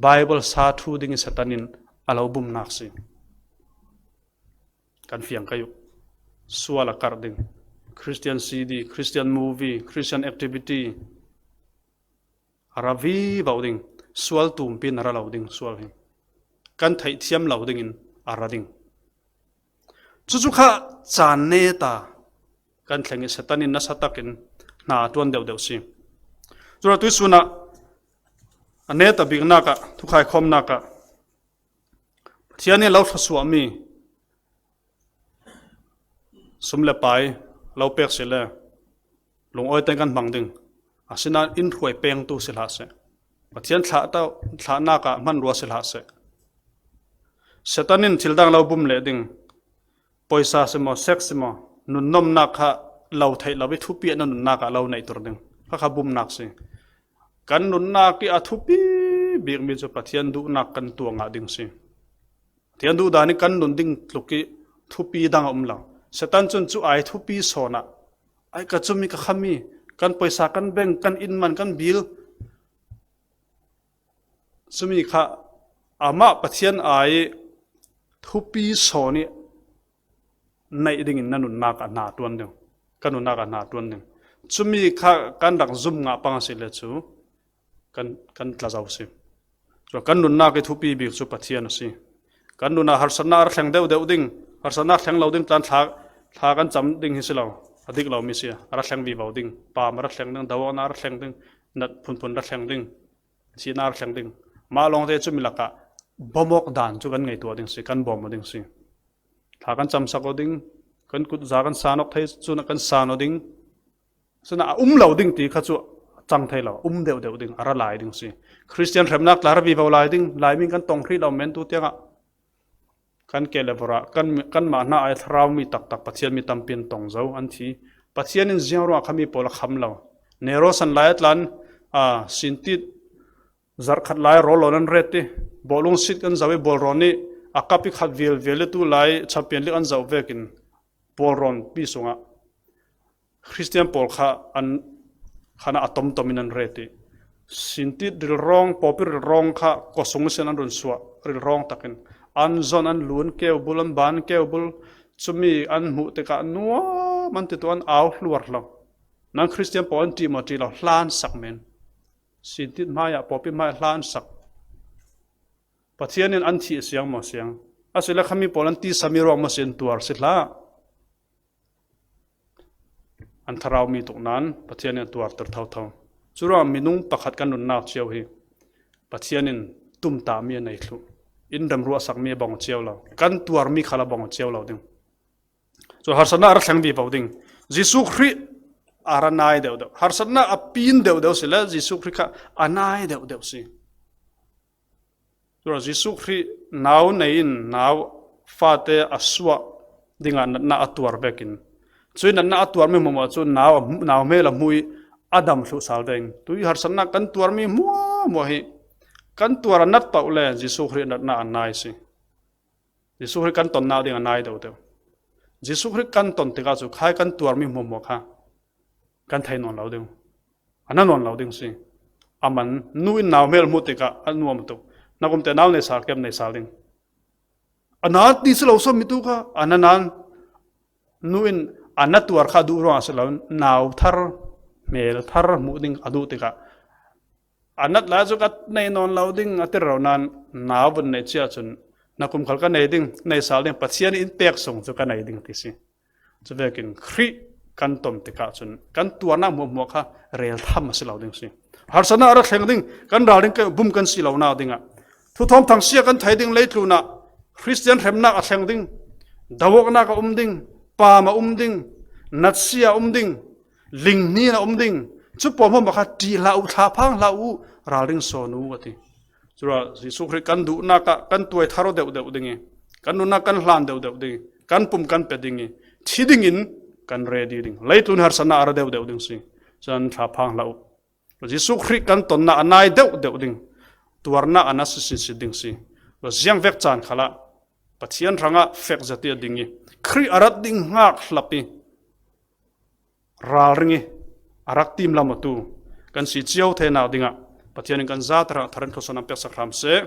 Bible sa thu ding i Satan in a lo bumnak si. Kan fiang kai uh. Sual a karh ding. Christian C D, Christian movie, Christian activity. A ra vivo ding. Sual tumpi in a ra lo ding, sual hi. Kan theih thiam lo dingin a ra ding. Cucu kha caan neta kan thleng i Satan in nasa takin hna a ṭuan deuhdeuh si. Cule tuisun ah a neta biknak ah, thukhai khawmnak ah, Pathian nih lo thluasuahmi sum le pai lo pek si le lungawi tein kan hmang ding. Asinain in hruai pengtu si hlah seh. Pathian thlahnak ah hmanrua si hlah seh. Satan in thil dang lo bum leh ding. Pawisa si maw, sex si maw, nunnomnak kha lo theih lo i thupi ah na nunnak ah lo neih tur ding. Kha kha bumnak si. Kan nunnak i a thupi bikmi cu Pathian duhnak kan tuah ngah ding si. Pathian duhdan i kan nun ding tluk i thupi dang a um lo. Satan cun cu ai thupi sawn ah, ai ka cumi ka khami, kan pawisa, kan bank, kan inn man, kan bill, cumi kha amah Pathian ai thupi sawn i neih dingin na nunnak ah hna ṭuan ding, ka nunnak ah hna ṭuan ding. Cumi kha kan rak zum ngah pang a si le cu kan, kan tla zo si. Cun kan nunnak i thupi bik cu Pathian a si. Kan nun ah harsatnak a ra thleng deuhdeuh ding, harsatnak thleng lo ding tlan thla, thla kan cam ding hi si lo, a dik lomi si. A ra thleng vivo ding, pam a ra thleng ding, doawknak a ra thleng ding, nat phunphun ra thleng ding, thihnak a ra thleng ding. Mah lawngte cumi lakah bawmawk dan cu kan ngei tuah ding si, kan bawm aw ding si. Thla kan camsak aw ding, kan kut za kan san awk thei cun kan san aw ding. Cun a um lo ding ti kha cu a cang thei lo, um deuhdeuh ding, a ra lai ding si. Khristian hremnak tla ra vivo lai ding, Laimi kan tong hrih lo men tu tiangah kan ke le vorh ah kan, kanmah hna ai thlarau mi taktak Pathian mi tampi an tong zo, an thi. Pathian in ziang ruangah khami pawl a kham lo. Nero san lai a tlan, aa, sintit zarh khat lai rawl lawn an ret i, bawlung sit kan zoh i, bawlrawn i a kap i khat vialvial i tu lai champion lik an zoh vekin bawlrawn pi sungah Khristian pawl kha an, khan a tomtom in an ret i, sintit rilrawng, pawpi rilrawng kha kawsung sin an run suah rilrawng takin An zon, an lun keu bul, an ban keu bul, cumi an hmuh tikah nuam an ti tu an au hluar lo. Nang Khristian pawl an ṭih maw, ṭih lo, hlansak men. Sintit hmaiah, pawlpi hmaiah hlansak. Pathian in an thih siang maw siang. A si le khami pawl an tisa mi ruang maw si an tuar si hlah. An thlarau mi tuk nan Pathian in a tuarter thotho. Curuangah minung pakhat kan nunnak cio hi Pathian in tumtahmi a nei thluh. In remruahsakmi a bang cio lo. Kan tuarmi khal a bang cio lo ding. Cu harsatna a ra thleng vivo ding. Jesuh Khrih a ra nai deuhdeuh. Harsatna a pin deuhdeuh si le Jesuh Khrih kha a nai deuhdeuh si. Curuangah Jesuh Khrih nau nei in nau fate a suah dingah natna a tuar vekin, cuih natna a tuarmi hmuahhmuah cu nau a hmu, nau hmel a hmu ih a dam thluh sal ding. Tuih harsatnak kan tuarmi hmuahhmuah hi kan tuar a nat paoh le Jesuh Khrih natna a nai si. Jesuh Khrih kan tonnak ding a nai deuhdeuh. Jesuh Khrih kan ton tikah cu khai kan tuarmi hmuahhmuah kha kan thei nawn lo ding. A na nawn lo ding si. A man, nu in nau hmel hmuh tikah a nuam tuk. Na kumte nau nei sal kem, nei sal ding. A na ti si lo saw mi tu kha, a na nan nu in a na tuar kha a duh ruangah si lo, nau thar, hmel thar hmuh ding a duh tikah a nat lai cu ka nei nawn lo ding a ti rero nan nau vun nei cia cun na kum khal ka nei ding, nei sal ding, Pathian in pek sung cu ka nei ding ti si. Cuvekin Khrih kan ton tikah cun kan tuarnak hmuahhmuah kha rel tham a si lo ding si. Harsatnak a ra thleng ding, kan ralring keu bum kan si lonak dingah, thuthawm thangsia kan thei ding, leitlunah Khristian hremnak a thleng ding, doawknak a um ding, paam a um ding, natsia a um ding, linghnin a um ding, cu pawl hmuahhmuah kha ṭih hlah uh, thlaphang hlah uh, ralring sawn uh a ti. Curuangah Jesuh Khrih kan duhnak ah kan tuai thar aw deuhdeuh ding ih, kan nunnak kan hlan deuhdeuh ding ih, kan pum kan pe ding ih, thi dingin kan ready ding. Leitlun harsatnak a ra deuhdeuh ding si. Cun thlaphang hlah uh. Jesuh Khrih kan tonnak a nai deuhdeuh ding. Tuarnak a nat sinsin ding si. Ziangvek caan khalah Pathian hrangah fek zati a ding ih, Khrih a rat ding hngak hlap ih, ralring ih a rak timlam awtu kan si cio theinak dingah Pathian in kan zate hrangah thar in thluasuahnak peksak hram seh.